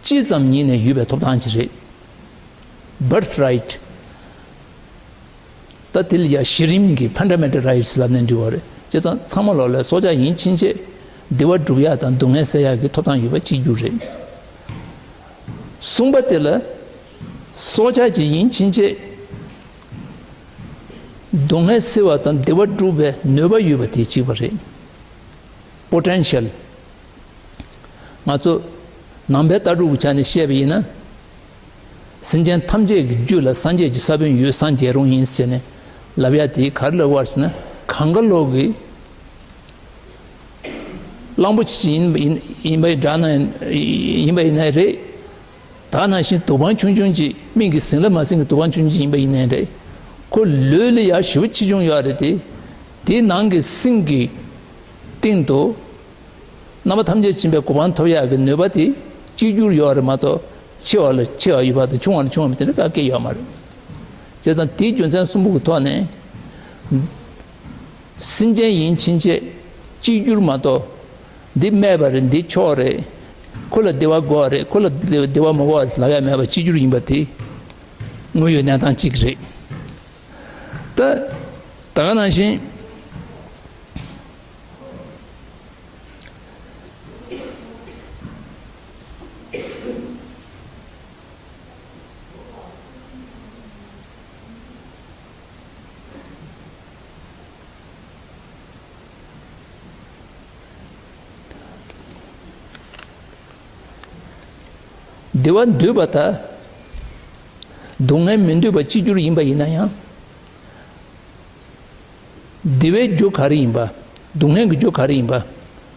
སྤྱི་ཙམ་ཉིད་ནས་ཡོད་པའི་ཐོབ་ཐང་ཅིག་རེད། བར་ཐི་རའིཊ། ད་དེ་ལ་ཡ་གཞི་རིམ་གྱི་ཕན་ཌ་མེན་ཊལ་རའིཊ་སི་ལབ་ནས་འདུག་པ་རེད། བྱས་ཙང་ཚང་མ་ལོག་ལ་སྲོག་ཆགས་ཡིན་ཕྱིན་ཆད་བདེ་བ་སྒྲུབ་ཡག་དང་སྡུག་བསྔལ་སེལ་ཡག་གི་ཐོབ་ཐང་ཡོད་པ་གཅིག་གྱུར་རེད། གསུམ་པ་དེ་ལ་སྲོག་ཆགས་ཅིག་ཡིན་ཕྱིན་ཆད་སྡུག་བསྔལ་སེལ་བ་དང་བདེ་བ་སྒྲུབ་པའི་ནུས་པ་ཡོད་པ་དེ་གཅིག་པ་རེད། པོ་ཊེན་ཤལ། ང་ཚོ་ནང་པའི་ལྟ་གྲུབ་ཀྱི་ཆ་ནས་བཤད་པ་ཡིན་ན། སེམས་ཅན་ཐམས་ཅད་ཀྱི་རྒྱུད་ལ་སངས་རྒྱས་ཀྱི་ས་བོན་ཡོད། སངས་རྒྱས་རུང་ཡིན་ཟེར་ནས་ལབ་ཡ་དེ་ག་རེ་ལབ་པ་ཟེར་ན། གང་ག་ལོག་གི་གླང་པོ་ཆེ་ཡིན་ཡིན་ཡིན་པ་འདྲ་ན་ཡིན་པ་ཡིན་ན་རེད། ད་ནང་བཞིན་དུག་པང་ཆུང་ཆུང་ཅིག་སྨན་གྱི་ཟིང་ལ་མ་ཟིན་གྱི་དུག་པང་ཆུང་ཆུང་ཅིག་ཡིན་པ་ཡིན་ནའི་རེད། ཁོ་ལུས་ལ་ཡ་ཞེ་པོ་ཆེ་ཆུང་ཡོད་རེད་དེ། དེའི་ནང་གི་སེམས་ཀྱི་སྟེང་དུ་རྣམ་པ་ཐམས་ཅད་མཁྱེན་པའི་གོ་འཕང་ཐོབ་ཡག་གི་ནུས་པ་དེ་གཅིག་གྱུར་ཡོད་རེད་མ་གཏོགས། ཆེ་བ་ལ་ཆེ་བ་ཡོད་པ་དང་ཆུང་བ་ལ་ཆུང་བ་དེ་འདྲ་ག་གེ་ཡོད་མ་རེད། བྱས་ཙང་དེའི་རྒྱུ་མཚན་གསུམ་པོ་གི་ཐོག་ནས། སེམས་ཅན་ཡིན་ཕྱིན་ཆད་གཅིག་གྱུར་མ་གཏོགས། འདི་སྨད་པ་རེད། འདི་ཕྱོགས་རེད། ཁོ་ལ་བདེ་བ་དགོས་པ་རེད། ཁོ་ལ་བདེ་བདེ་བ་མ་དགོས་པ་རེད་ལབ་ཡ་མེད་པ་གཅིག་གྱུར་ཡིན་པ་དེ་དངོས་ཡོད་གནས་སྟངས་གཅིག་རེད། ད་ད་ག་ནང་བཞིན། བདེ་བ་འདོད་པ་དང་སྡུག་བསྔལ་མི་འདོད་པ་གཅིག་གྱུར་ཡིན་པ་ཡིན་ན་ཡང་། བདེ་བའི་རྒྱུ་ག་རེ་ཡིན་པ། སྡུག་བསྔལ་གྱི་རྒྱུ་ག་རེ་ཡིན་པ།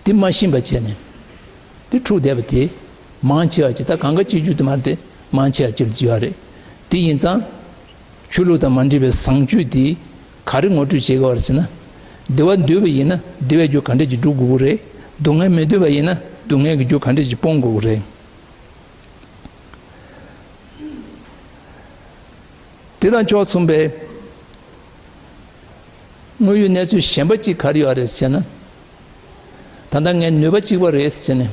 དེ་མ་ཤེས་པ་བྱས་ནས། དེ་འཁྲུག་བསྡད་པ་དེ་མང་ཆེ་བ་ཅིག་ད་གང་ག་གཅིག་གྱུར་དུ་མ་རེད་དེ། མང་ཆེ་བ་ཅིག་ལ་ཡོད་རེད། དེ་ཡིན་ཙང་། ཆོས་ལུགས་དང་མ་འདྲེས་པའི་བཟང་སྤྱོད་དེ་ག་རེ་ངོ་སྤྲོད་བྱེད་དགོས་པ་རེད་ཟེར་ན། བདེ་བ་འདོད་པ་ཡིན་ན་བདེ་བའི་རྒྱུ་ག་འདྲ་ཅིག་སྒྲུབ་དགོས་ཀྱི་རེད། སྡུག་བསྔལ་མི་འདོད་པ་ཡིན་ན་སྡུག་བསྔལ་གྱི་རྒྱུ་ག་འདྲ་ཅིག་སྤོང་དགོས་ཀྱི་རེད། དེ་དང་ཕྱོགས་མཚུངས་པའི་དངོས་ཡོད་གནས་ཚུལ་གཞན་པ་གཅིག་ག་རེ་ཡོད་རེད་ཟེར་ན། ད་ ད་ལྟ་ངས་ནུས་པ་གཅིག་པ་རེད་ཟེར་ནས་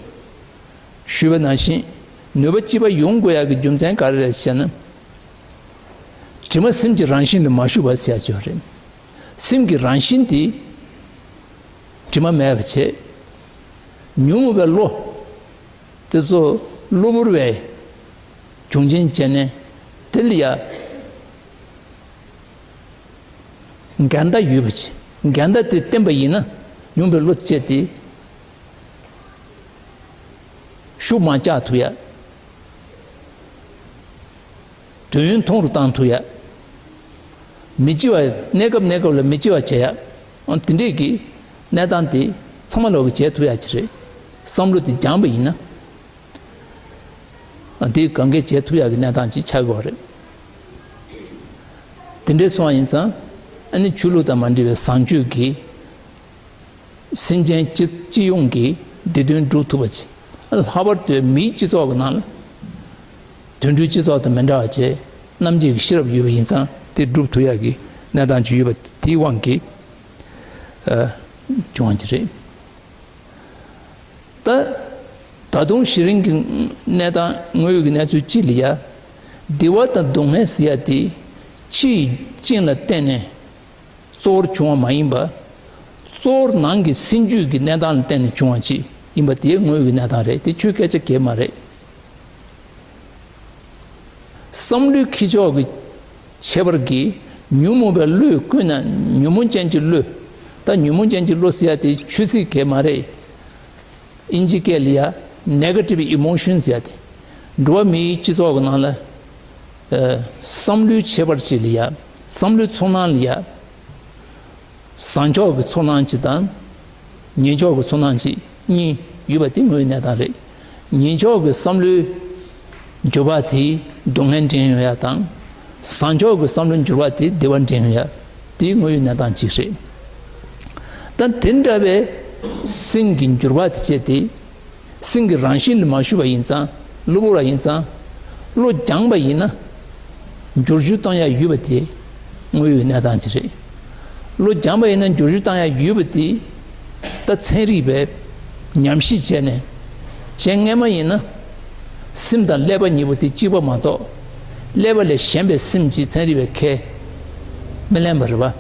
ཞུས་པ་ནང་བཞིན། ནུས་པ་གཅིག་པ་ཡོང་དགོས་ཡག་གི་རྒྱུ་མཚན་ག་རེ་རེད་ཟེར་ན། དྲི་མ་སེམས་ཀྱི་རང་བཞིན་ལ་མ་ཞུགས་པ་ཟེར་ཡག་ཅིག་ཡོད་རེད། སེམས་ཀྱི་རང་བཞིན་དེ་དྲི་མ་མེད་པ་བྱས། ཉོན་མོངས་པའི་བློ་དེ་ཚོ་གློ་བུར་བའི་འབྱུང་རྐྱེན་བྱས་ནས་དེ་ལ་ཡ་འགལ་ཟླ་ཡོད་པ་ཅིག་འགལ་ཟླ་དེ་བསྟེན་པ་ཡིན་ན་ཉོན་མོངས་པའི་བློ་དེ་བཅས་ཏེ་ཤུགས་མ་བཅག་ཐུབ་ཡ། དུས་ཡུན་ཐུང་རུ་བཏང་ཐུབ་ཡ། མི་འཆི་བ། གནས་སྐབས་གནས་སྐབས་ལ་མི་འཆི་བ་བྱེད་ཡ། འོ་དེ་འདྲས་ཀྱི་གནས་སྟངས་དེ་ཚང་མ་ལོག་གི་བྱེད་ཐུབ་ཡ་ཅིག་རེད། བསམ་བློ་དེ་སྦྱངས་པ་ཡིན་ན། འདི་གང་གས་བྱེད་ཐུབ་ཡག་གི་གནས་སྟངས་ཅིག་ཆགས་ཀྱི་ཡོད་རེད། དེ་འདྲའི་སོང་བ་ཡིན་ཙང་ཨ་ནི་ཆོས་ལུགས་དང་མ་འབྲེལ་བའི་བཟང་སྤྱོད་ཀྱི་སེམས་ཅན་སྤྱི་སྤྱི་ཡོངས་ཀྱི་བདེ་དོན་སྒྲུབ་ཐུབ་པ་ཅིག་ལྷག་པར་དུ་མིའི་སྤྱི་ཚོགས་ཀྱི་ནང་ལ་དུད་འགྲོའི་སྤྱི་ཚོགས་དང་མི་འདྲ་བ་བྱས་རྣམ་འབྱེད་ཀྱི་ཤེས་རབ་ཡོད་པ་ཡིན་ཙང་དེ་སྒྲུབ་ཐུབ་ཡག་གི་གནས་སྟངས་ཅིག་ཡོད་པ་དེའི་དབང་གིས་ཨ་བྱུང་བ་ཅིག་རེད། ད། ད་དུང་གཞི་རིམ་གྱི་གནས་སྟངས་དངོས་ཡོད་ཀྱི་གནས་ཚུལ་སྤྱི་ལ་ཡ། བདེ་བ་དང་སྡུག་བསྔལ་ཟེར་ཡ་དེ་ཕྱི་ཡི་རྐྱེན་ལ་བརྟེན་ནས་གཙོ་བོར་བྱུང་བ་མ་ཡིན་པ། གཙོ་བོར་ནང་གི་སེམས་རྒྱུད་ཀྱི་གནས་སྟངས་ལ་བརྟེན་ནས་བྱུང་བ་ཅིག་ཡིན་པ་དེ་དངོས་ཡོད་ཀྱི་གནས་སྟངས་རེད། དེ་ཆོས་སྐད་ཆ་གང་ཡང་མ་རེད། བསམ་བློའི་འཁྱེར་ཕྱོགས་ཀྱི་ཁྱད་པར་གྱིས་ཉོན་མོངས་པའི་བློས་བཀོད་ན་ཉོན་མོངས་ཅན་གྱི་བློ། ད་ཉོན་མོངས་ཅན་གྱི་བློ་ཟེར་ཡ་དེ་ཆོས་ཚིག་གང་ཡང་མ་རེད། དབྱིན་ཇི་སྐད་ལ་ཡ་negative emotion ཟེར་ཡ་དེ། འགྲོ་བ་མིའི་སྤྱི་ཚོགས་ཀྱི་ནང་ལ་ཨ་བསམ་བློའི་ཁྱད་པར་ཅིག་ལ་ཡ། བསམ་བློའི་ཚོར་སྣང་ལ་ཡ། བཟང་ཕྱོགས་ཀྱི་ཚོར་སྣང་གཅིག་དང་། ངན་ཕྱོགས་ཀྱི་ཚོར་སྣང་གཅིག་གཉིས་ཡོད་པ་དེ་དངོས་ཡོད་གནས་སྟངས་རེད། ངན་ཕྱོགས་ཀྱི་བསམ་བློའི་འགྱུར་བ་དེས་སྡུག་བསྔལ་འདྲེན་ཡོང་ཡ་དང་། བཟང་ཕྱོགས་ཀྱི་བསམ་བློའི་འགྱུར་བ་དེས་བདེ་བ་འདྲེན་ཡོང་ཡ། དེ་དངོས་ཡོད་གནས་སྟངས་གཅིག་རེད། ད་དེ་འདྲ་བའི་སེམས་ཀྱི་འགྱུར་བ་དེ་བྱས་ཏེ། སེམས་ཀྱི་རང་བཞིན་ལ་མ་ཞུགས་པ་ཡིན་ཙང་། གློ་བུར་བ་ཡིན་ཙང་། བློ་སྦྱངས་པ་ཡིན་ན། བསྒྱུར་བཅོས་གཏོང་ཡ་ཡོད་པ་དེ་དངོས་ཡོད་གནས་སྟངས་ཅིག་རེད། བློ་སྦྱངས་པ་ཡིན་ན་བསྒྱུར་བཅོས་གཏོང་ཡ་ཡོད་པ་དེ་ད་ཚན་རིག་པས་ཉམས་ཞིབ་བྱས་ནས། གཞན་སྔས་མ་ཡིན་ན་སེམས་དང་ཀླད་པ་གཉིས་པོ་དེ་གཅིག་པ་མ་གཏོགས། ཀླད་པ་ལས་གཞན་པའི་སེམས་ཀྱིས་ཚན་རིག་པས་ཁས་མི་ལེན་པ་རེད་པ།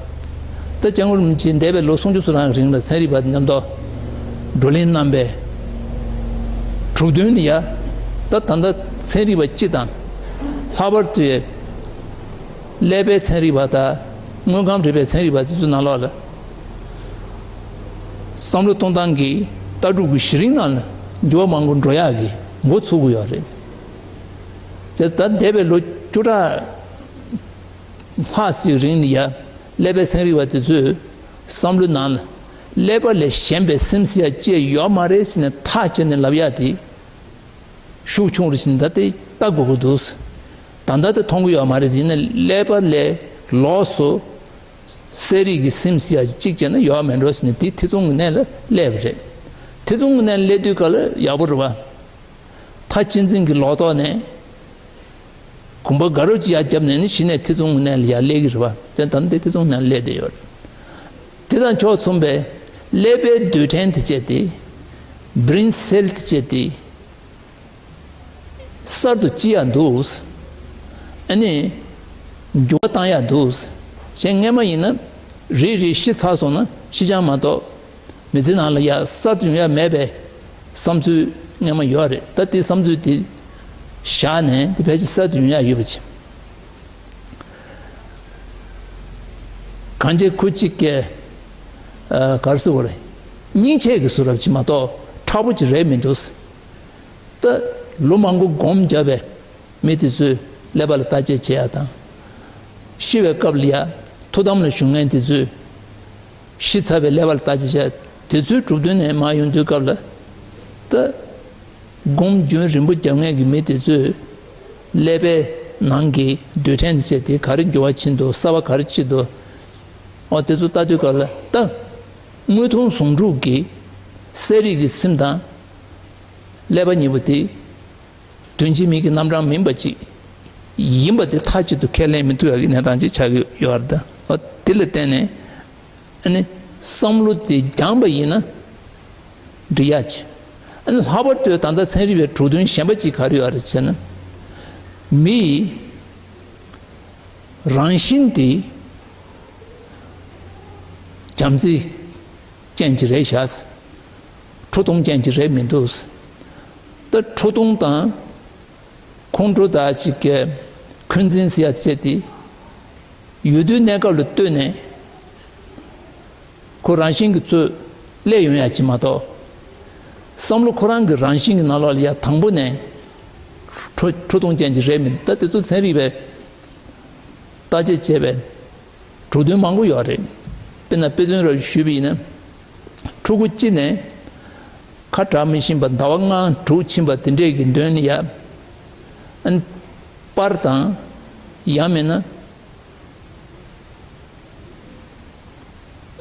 ད་སྐྱབས་མགོན་རིན་པོ་ཆེ་འདས་པའི་ལོ་སུམ་ཅུ་སོ་གྲངས་རིང་ལ་ཚན་རིག་པ་མཉམ་དུ་བགྲོ་གླེང་གནང་པའི་གྲུབ་དོན་ནི་ཡ། ད་ད་ལྟ་ཚན་རིག་པ་སྤྱི་དང་། ལྷག་པར་དུ་ཀླད་པའི་ཚན་རིག་པ་དང་། དངོས་ཁམས་རིག་པའི་ཚན་རིག་པ་དེ་ཚོའི་ནང་ལོགས་ལ། བསམ་བློ་གཏོང་སྟངས་ཀྱི་ལྟ་གྲུབ་ཀྱི་གཞི་རིམ་ནང་ལ་འགྱུར་བ་མང་པོ་འགྲོ་ཡག་གི་འགོ་ཚུགས་ཀྱི་ཡོད་རེད། དེ་ད་འདས་པའི་ལོ་བཅུ་ཕྲག་ལྷག་ཅིག་རིང་ལ་ཡ། ཀླད་པའི་ཚན་རིག་པ་དེ་ཚོས་བསམ་བློའི་ནང་ལ་ཀླད་པ་ལས་གཞན་པའི་སེམས་ཟེར་ཡ་ཅིག་ཡོད་མ་རེད་ཟེར་ནས་ཐག་བཅད་ནས་ལབ་ཡ་དེ་ཤུགས་ཆུང་རུ་ཕྱིན། ད་དེ་ལྟ་དགོས་ཀྱི་འདུག་ད་ལྟ་དེ་མཐོང་གི་ཡོད་མ་རེད། དེ་ཡིན་ན་ཀླད་པ་ལས་ལོགས་སུ་གསལ་རིག་གི་སེམས་ཟེར་ཡ་ཅིག་བྱས་ན་ཡོད་མེད་འགྲོ་ཟེར་ནས་དེ་ཐེ་ཚོམ་གྱི་གནས་ལ་སླེབས་པ་རེད། ཐེ་ཚོམ་གྱི་གནས་ལ་སླེབས་དུས་ག་ལ་ཡག་པོ་རེད་པ། མཐའ་གཅིག་འཛིན་གྱི་ལོག་རྟོག་ནས་གོམ་པ་དགའ་རབ་ཅིག་ཡར་བརྒྱབ་ནས་ནི་གཞི་ནས་ཐེ་ཚོམ་གྱི་གནས་ལ་ཡར་སླེབས་ཀྱི་རེད་པ། དེ་ད་ནི་དེ་ཐེ་ཚོམ་གྱི་གནས་ལ་སླེབས་བསྡད་ཡོད་རེད། དེ་དང་ཕྱོགས་མཚུངས་པའི་ཀླད་པའི་རྡུལ་ཕྲན་དེ་བྱས་ཏེ། brain cell དེ་བྱས་ཏེ། གསར་དུ་སྐྱེ་ཡ་འདུག་ཨ་ནི། འགྱུར་བ་བཏང་ཡ་འདུག་གཞན་སྔས་མ་ཡིན་ན། རེ་རེ་ཤི་ཚར་སོང་ན་ཤི་རྐྱང་མ་གཏོགས། མི་ཚེ་ནང་ལ་ཡ་གསར་དུ་ཡོང་ཡ་མེད་པའི་བསམ་ཚུལ་སྔས་མ་ཡོད་རེད། ད་དེ་བསམ་ཚུལ་དེ་བཞག་ནས་དེ་ཕལ་ཆེར་གསར་དུ་ཡོང་ཡ་ཡོད་པ་ཅིག་གང་བྱེད་ཁུར་གཅིག་སྐྱེལ། ཨ། ག་རེ་ཟེར་དགོས་རེད། སྙིང་རྗེ་གི་བཟོ་འདྲ་ཅིག་མ་གཏོགས་མཁྲེགས་པོ་ཅིག་རེད་མི་འདུག་ད་ལོ་མང་པོ་སྒོམ་བརྒྱབ་པའི་མི་དེ་ཚོས་ཀླད་པ་ལ་བརྟག་དཔྱད་བྱེད་ཡ་དང་། ཤི་བའི་སྐབས་ལ་ཡ་ཐུགས་དམ་ལ་བཞུགས་མཁན་དེ་ཚོས་ཤི་ཚར་བའི་ཀླད་པ་ལ་བརྟག་དཔྱད་བྱེད་ཡ་དེ་ཚོའི་གྲུབ་དོན་ནས་མར་ཡོང་དུས་སྐབས་ལ། ད་སྒོམ་རྒྱུན་རིང་པོ་རྒྱབ་མཁན་གྱི་མི་དེ་ཚོས་ཀླད་པའི་ནང་གི་རྡུལ་ཕྲན་དེ་བྱས་ཏེ་ག་རེ་འགྱུར་བ་ཕྱིན་འདུག་གསར་པ་ག་རེ་སྐྱེས་འདུག་འོ་དེ་ཚོ་ལྟ་དུས་སྐབས་ལ་ད། དངོས་མཐོང་ཟུང་འཇུག་གི་གསལ་རིག་གི་སེམས་དང་ཀླད་པ་གཉིས་པོ་དེ་དོན་གཅིག་མིང་གི་རྣམ་གྲངས་མིན་པ་ཅིག་ཡིན་པ་དེ་མཐའ་གཅིག་ཏུ་ཁས་ལེན་མི་ཐུབ་ཡག་གི་གནས་སྟངས་ཅིག་ཆགས་ཀྱི་ཡོད་རེད། ད་དེ་ལ་བརྟེན་ནས་ཨ་ནི་བསམ་བློ་དེ་སྦྱངས་པ་ཡིན་ན་ འབྲི་ཡག་ཅིག་ཨ་ནི་ལྷག་པར་དུ་ད་ལྟ་ཚན་རིག་པའི་གྲུབ་དོན་གཞན་པ་ཅིག་ག་རེ་ཡོད་རེད་ཟེར་ན། མིའི་རང་བཞིན་དེ་བྱམས་བརྩེ་ཅན་ཅིག་རེད་ཤག་ཁྲོ་གཏུམ་ཅན་ཅིག་རེད་མི་འདུག་ད་ཁྲོ་གཏུམ་དང་ཁོང་ཁྲོ་དང་ཅིག་གི་འཁོན་འཛིན་ཟེར་ཡ་བྱས་ཏེ་ཡོད་དུས་གནས་སྐབས་ལ་ལྟོས་ནས། ཁོ་རང་བཞིན་གྱིས་ཚུར་སླེབས་ཡོང་ཡ་ཅིག་མ་གཏོགས། བསམ་བློ་ཁོ་རང་གི་རང་བཞིན་གྱི་ནང་ལོགས་ལ་ཡ་དང་པོ་ནས་ཁྲོ་ཁྲོ་གཏུམ་ཅན་ཅིག་རེད་མི་འདུག་ད་དེ་ཚོ་ཚན་རིག་པས་བརྟག་དཔྱད་བྱས་པའི་གྲུབ་དོན་མང་པོ་ཡོད་རེད། དཔེར་ན་དཔེ་མཚོན་རེ་ཞུས་པ་ཡིན་ན། ཕྲུ་གུ་གཅིག་ནས་ཁ་གྲག་མི་ཤེས་པ་ཟླ་བ་ལྔ་དྲུག་ཕྱིན་པ་དེ་འདྲས་ཀྱི་མདུན་ལ་ཡ། ཨན། པར་དང་། ཡང་མིན་ན།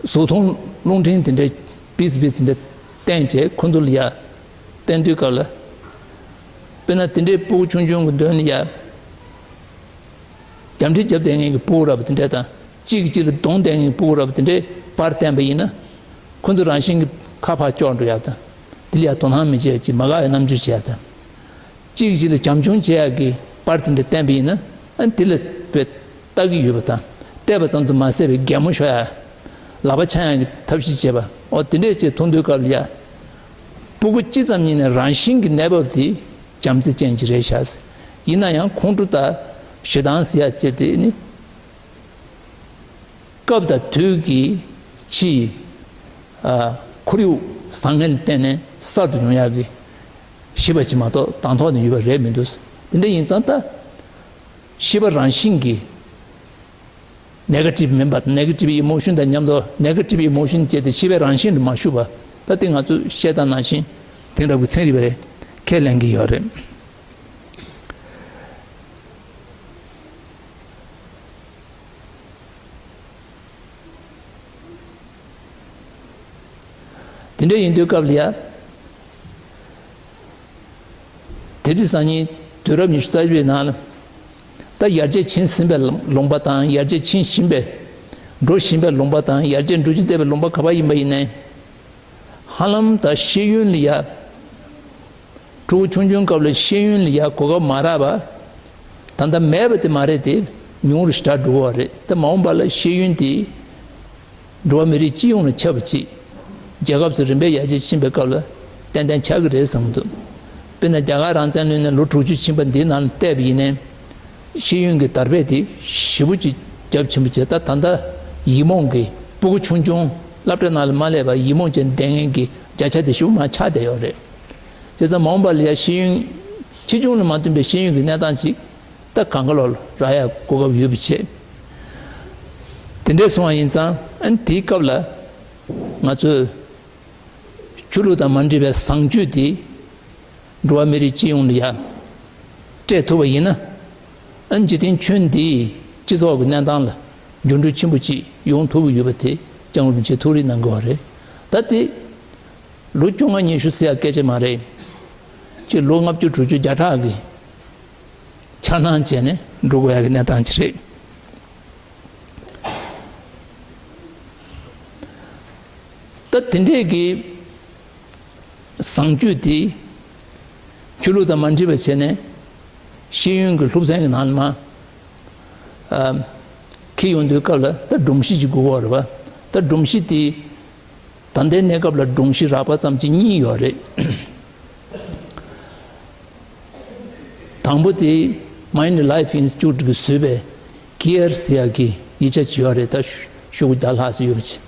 གཟུགས་མཐོང་རླུང་འཕྲིན་དེ་འདྲའི་པིས་པིས་དེ་འདྲ་བསྟན་བྱས་ཁོ་ཚོ་ལ་ཡ་བསྟན་དུས་སྐབས་ལ། དཔེར་ན་དེ་འདྲའི་སྤུ་གུ་ཆུང་ཆུང་གི་མདུན་ལ་ཡ། རྒྱབ་འདྲེ་རྒྱབ་བསྡད་མཁན་གྱི་སྤུ་གུ་ར་བ་དེ་འདྲ་དང་གཅིག་གིས་གཅིག་ལ་རྡུང་བསྡད་མཁན་གྱི་སྤུ་གུ་ར་བ་དེ་འདྲའི་པར་བསྟན་པ་ཡིན་ན། ཁོ་ཚོ་རང་བཞིན་གྱིས་ཁ་ཕར་ཀྱོག་འགྲོ་ཡ་དང་། དེ་ལ་ཡ་དོ་སྣང་མི་བྱེད་ཡ་ཅིག་མ་དགའ་བའི་རྣམ་འགྱུར་བྱེད་ཡ་དང་། གཅིག་གིས་གཅིག་ལ་བྱམས་སྐྱོང་བྱེད་ཡག་གི་པར་དེ་འདྲ་བསྟན་པ་ཡིན་ན། ཨ་ནི་དེ་ལ་དཔེ་ལྟ་གི་ཡོད་པ་དང་། བལྟས་པ་ཙམ་དུ་མ་ཟད་པའི་གད་མོ་ཤོར་ཡ། ལག་པ་འཆང་ཡག་གི་ཐབས་ཤེས་བྱེད་པ། འོ་དེ་འདྲས་བྱས་མཐོང་དུས་སྐབས་ལ་ཡ། སྤུ་གུ་གཅིག་ཙམ་ཉིད་ནས་རང་བཞིན་གྱི་གནས་བབ་དེ་བྱམས་བརྩེ་ཅན་ཅིག་རེད་ཤག་ཡིན་ན་ཡང་ཁོང་ཁྲོ་དང་ཞེ་སྡང་ཟེར་ཡ་བྱས་དེ་ནི། སྐབས་དང་དུས་ཀྱི་ཕྱིའི་ཨ་ཁོར་ཡུག་བཟང་ངན་ལ་བརྟེན་ནས་གསར་དུ་ཡོང་ཡག་གི་ཤེས་པ་ཅིག་མ་གཏོགས་དང་ཐོག་ནས་ཡོད་པ་རེད་མི་འདུག་དེ་འདྲ་ཡིན་ཙང་ད་ཤེས་པ་རང་བཞིན་གྱིས་ནེ་ག་ཊིབ་མིན་པ་ནེ་ག་ཊིབ་ཨི་མོ་ཤོན་དང་མཉམ་དུ་ནེ་ག་ཊིབ་ཨི་མོ་ཤོན་བཅས་ཏེ་ཤེས་པའི་རང་བཞིན་དུ་མ་ཞུགས་པ། ད་དེ་ང་ཚོས་བཤད་སྟངས་ནང་བཞིན་དེང་རབས་ཀྱི་ཚན་རིག་པས་ཁས་ལེན་གྱི་ཡོད་རེད། དེ་འདྲ་ཡིན་དུས་སྐབས་ལ་ཡ། དེ་དུས་སང་ཉིན་དུས་རབས་ཉི་ཤུ་རྩ་བཞི་པའི་ནང་ལ། ད་ཡར་རྒྱས་ཕྱིན་ཟིན་པའི་ལུང་པ་དང་ཡར་རྒྱས་ཕྱིན་བཞིན་པའི། འགྲོ་བཞིན་པའི་ལུང་པ་དང་ཡར་རྒྱས་འགྲོ་རྒྱུ་བསྡད་པའི་ལུང་པ་ག་པར་ཡིན་པ་ཡིན་ནའི། ཧ་ལམ་ད་ཤེས་ཡོན་ལ་ཡ། ཕྲུ་གུ་ཆུང་ཆུང་སྐབས་ལ་ཤེས་ཡོན་ལ་ཡ་གོ་སྐབས་མ་རག་པ། ད་ལྟ་མེད་པ་དེ་མ་རེད་དེ། ཉུང་རུ་ཞེ་དྲག་འགྲོ་གི་ཡོད་རེད། ད་མ་འོངས་པ་ལ་ཤེས་ཡོན་དེ། འགྲོ་བ་མི་རིགས་སྤྱི་ཡོངས་ལ་ཁྱབ་པ་ཅིག་རྒྱལ་ཁབ་ཚོ་རིམ་པས་ཡར་རྒྱས་ཕྱིན་པའི་སྐབས་ལ་ཏན་ཏན་ཆགས་ཀྱི་རེད་བསམ་གྱི་འདུག་དཔེར་ན་རྒྱ་གར་རང་བཙན་ལོན་ནས་ལོ་དྲུག་ཅུ་ཕྱིན་པ་འདིའི་ནང་ལ་བལྟས་པ་ཡིན་ནའི། ཤེས་ཡོན་གྱི་དར་སྤེལ་དེ་ཞེ་པོ་ཅིག་རྒྱ་ཆེན་པོ་བྱས། ད་ད་ལྟ་ཡིག་རྨོངས་ཀྱི་སྤུ་གུ་ཆུང་ཆུང་སློབ་གྲྭ་ནང་ལ་མ་སླེབས་པར་ཡིག་རྨོངས་ཅན་བསྡད་མཁན་གྱི་བརྒྱ་ཆ་དེ་ཞེ་པོ་མང་ཆགས་བསྡད་ཡོད་རེད། བྱས་ཙང་མ་འོངས་པ་ལ་ཡ་ཤེས་ཡོན་ཆེ་ཆུང་ལ་མ་བསྟུན་པའི་ཤེས་ཡོན་གྱི་གནས་སྟངས་ཅིག་ད་གང་ག་ལོག་ལ་རག་ཡ་གོ་སྐབས་ཡོད་པ་བྱས། དེ་འདྲས་སོང་བ་ཡིན་ཙང་ཨ་ནི་དེའི་སྐབས་ལ་ང་ཚོས་ཆོས་ལུགས་དང་མ་འབྲེལ་བའི་བཟང་སྤྱོད་དེ་འགྲོ་བ་མི་རིགས་སྤྱི་ཡོངས་ལ་ཡ་སྤྲད་ཐུབ་པ་ཡིན་ན། ཨ་ནི་འཇིག་རྟེན་ཁྱོན་འདིའི་སྤྱི་ཚོགས་ཀྱི་གནས་སྟངས་ལ་འགྱུར་འགྲོས་ཆེན་པོ་ཅིག་ཡོང་ཐུབ་ཀྱི་ཡོད་པ་དེ་སྐྱབས་མགོན་རིན་པོ་ཆེས་ཐུགས་རེ་གནང་གི་ཡོད་རེད། ད་དེ་ལོ་བཅོ་ལྔ་ཉི་ཤུ་ཟེར་ཡ་སྐད་ཆ་མ་རེད། ཅིག་ལོ་ལྔ་བཅུ་དྲུག་ཅུ་བརྒྱ་ཕྲག་གི་འཆར་སྣང་བྱས་ནས་འགྲོ་དགོས་ཡ་གི་གནས་སྟངས་ཅིག་རེད། ད་དེ་འདྲས་ཀྱི་བཟང་སྤྱོད་དེ་ཆོས་ལུགས་དང་མ་འདྲེས་པ་བྱས་ནས་ཤེས་ཡོན་གྱི་སློབ་ཚན་གྱི་ནང་ལ་མར་ཨ་འཁྱེར་ཡོང་དུས་སྐབས་ལ་ད་སྒྲོམ་གཞི་ཅིག་དགོས་ཀྱི་ཡོད་རེད་པ། ད་སྒྲོམ་གཞི་དེ་ད་ལྟའི་གནས་སྐབས་ལ་སྒྲོམ་གཞི་རགས་པ་ཙམ་ཅིག་གཉིས་ཡོད་རེད། དང་པོ་དེ་Mind Life Institute གིས་བཟོས་པའི་Care ཟེར་ཡག་གི་ཡིག་ཆ་ཅིག་ཡོད་རེད། ད་ཤོག་གུ་བརྒྱ་ལྷག་ཙམ་ཡོད་པ་ཅིག་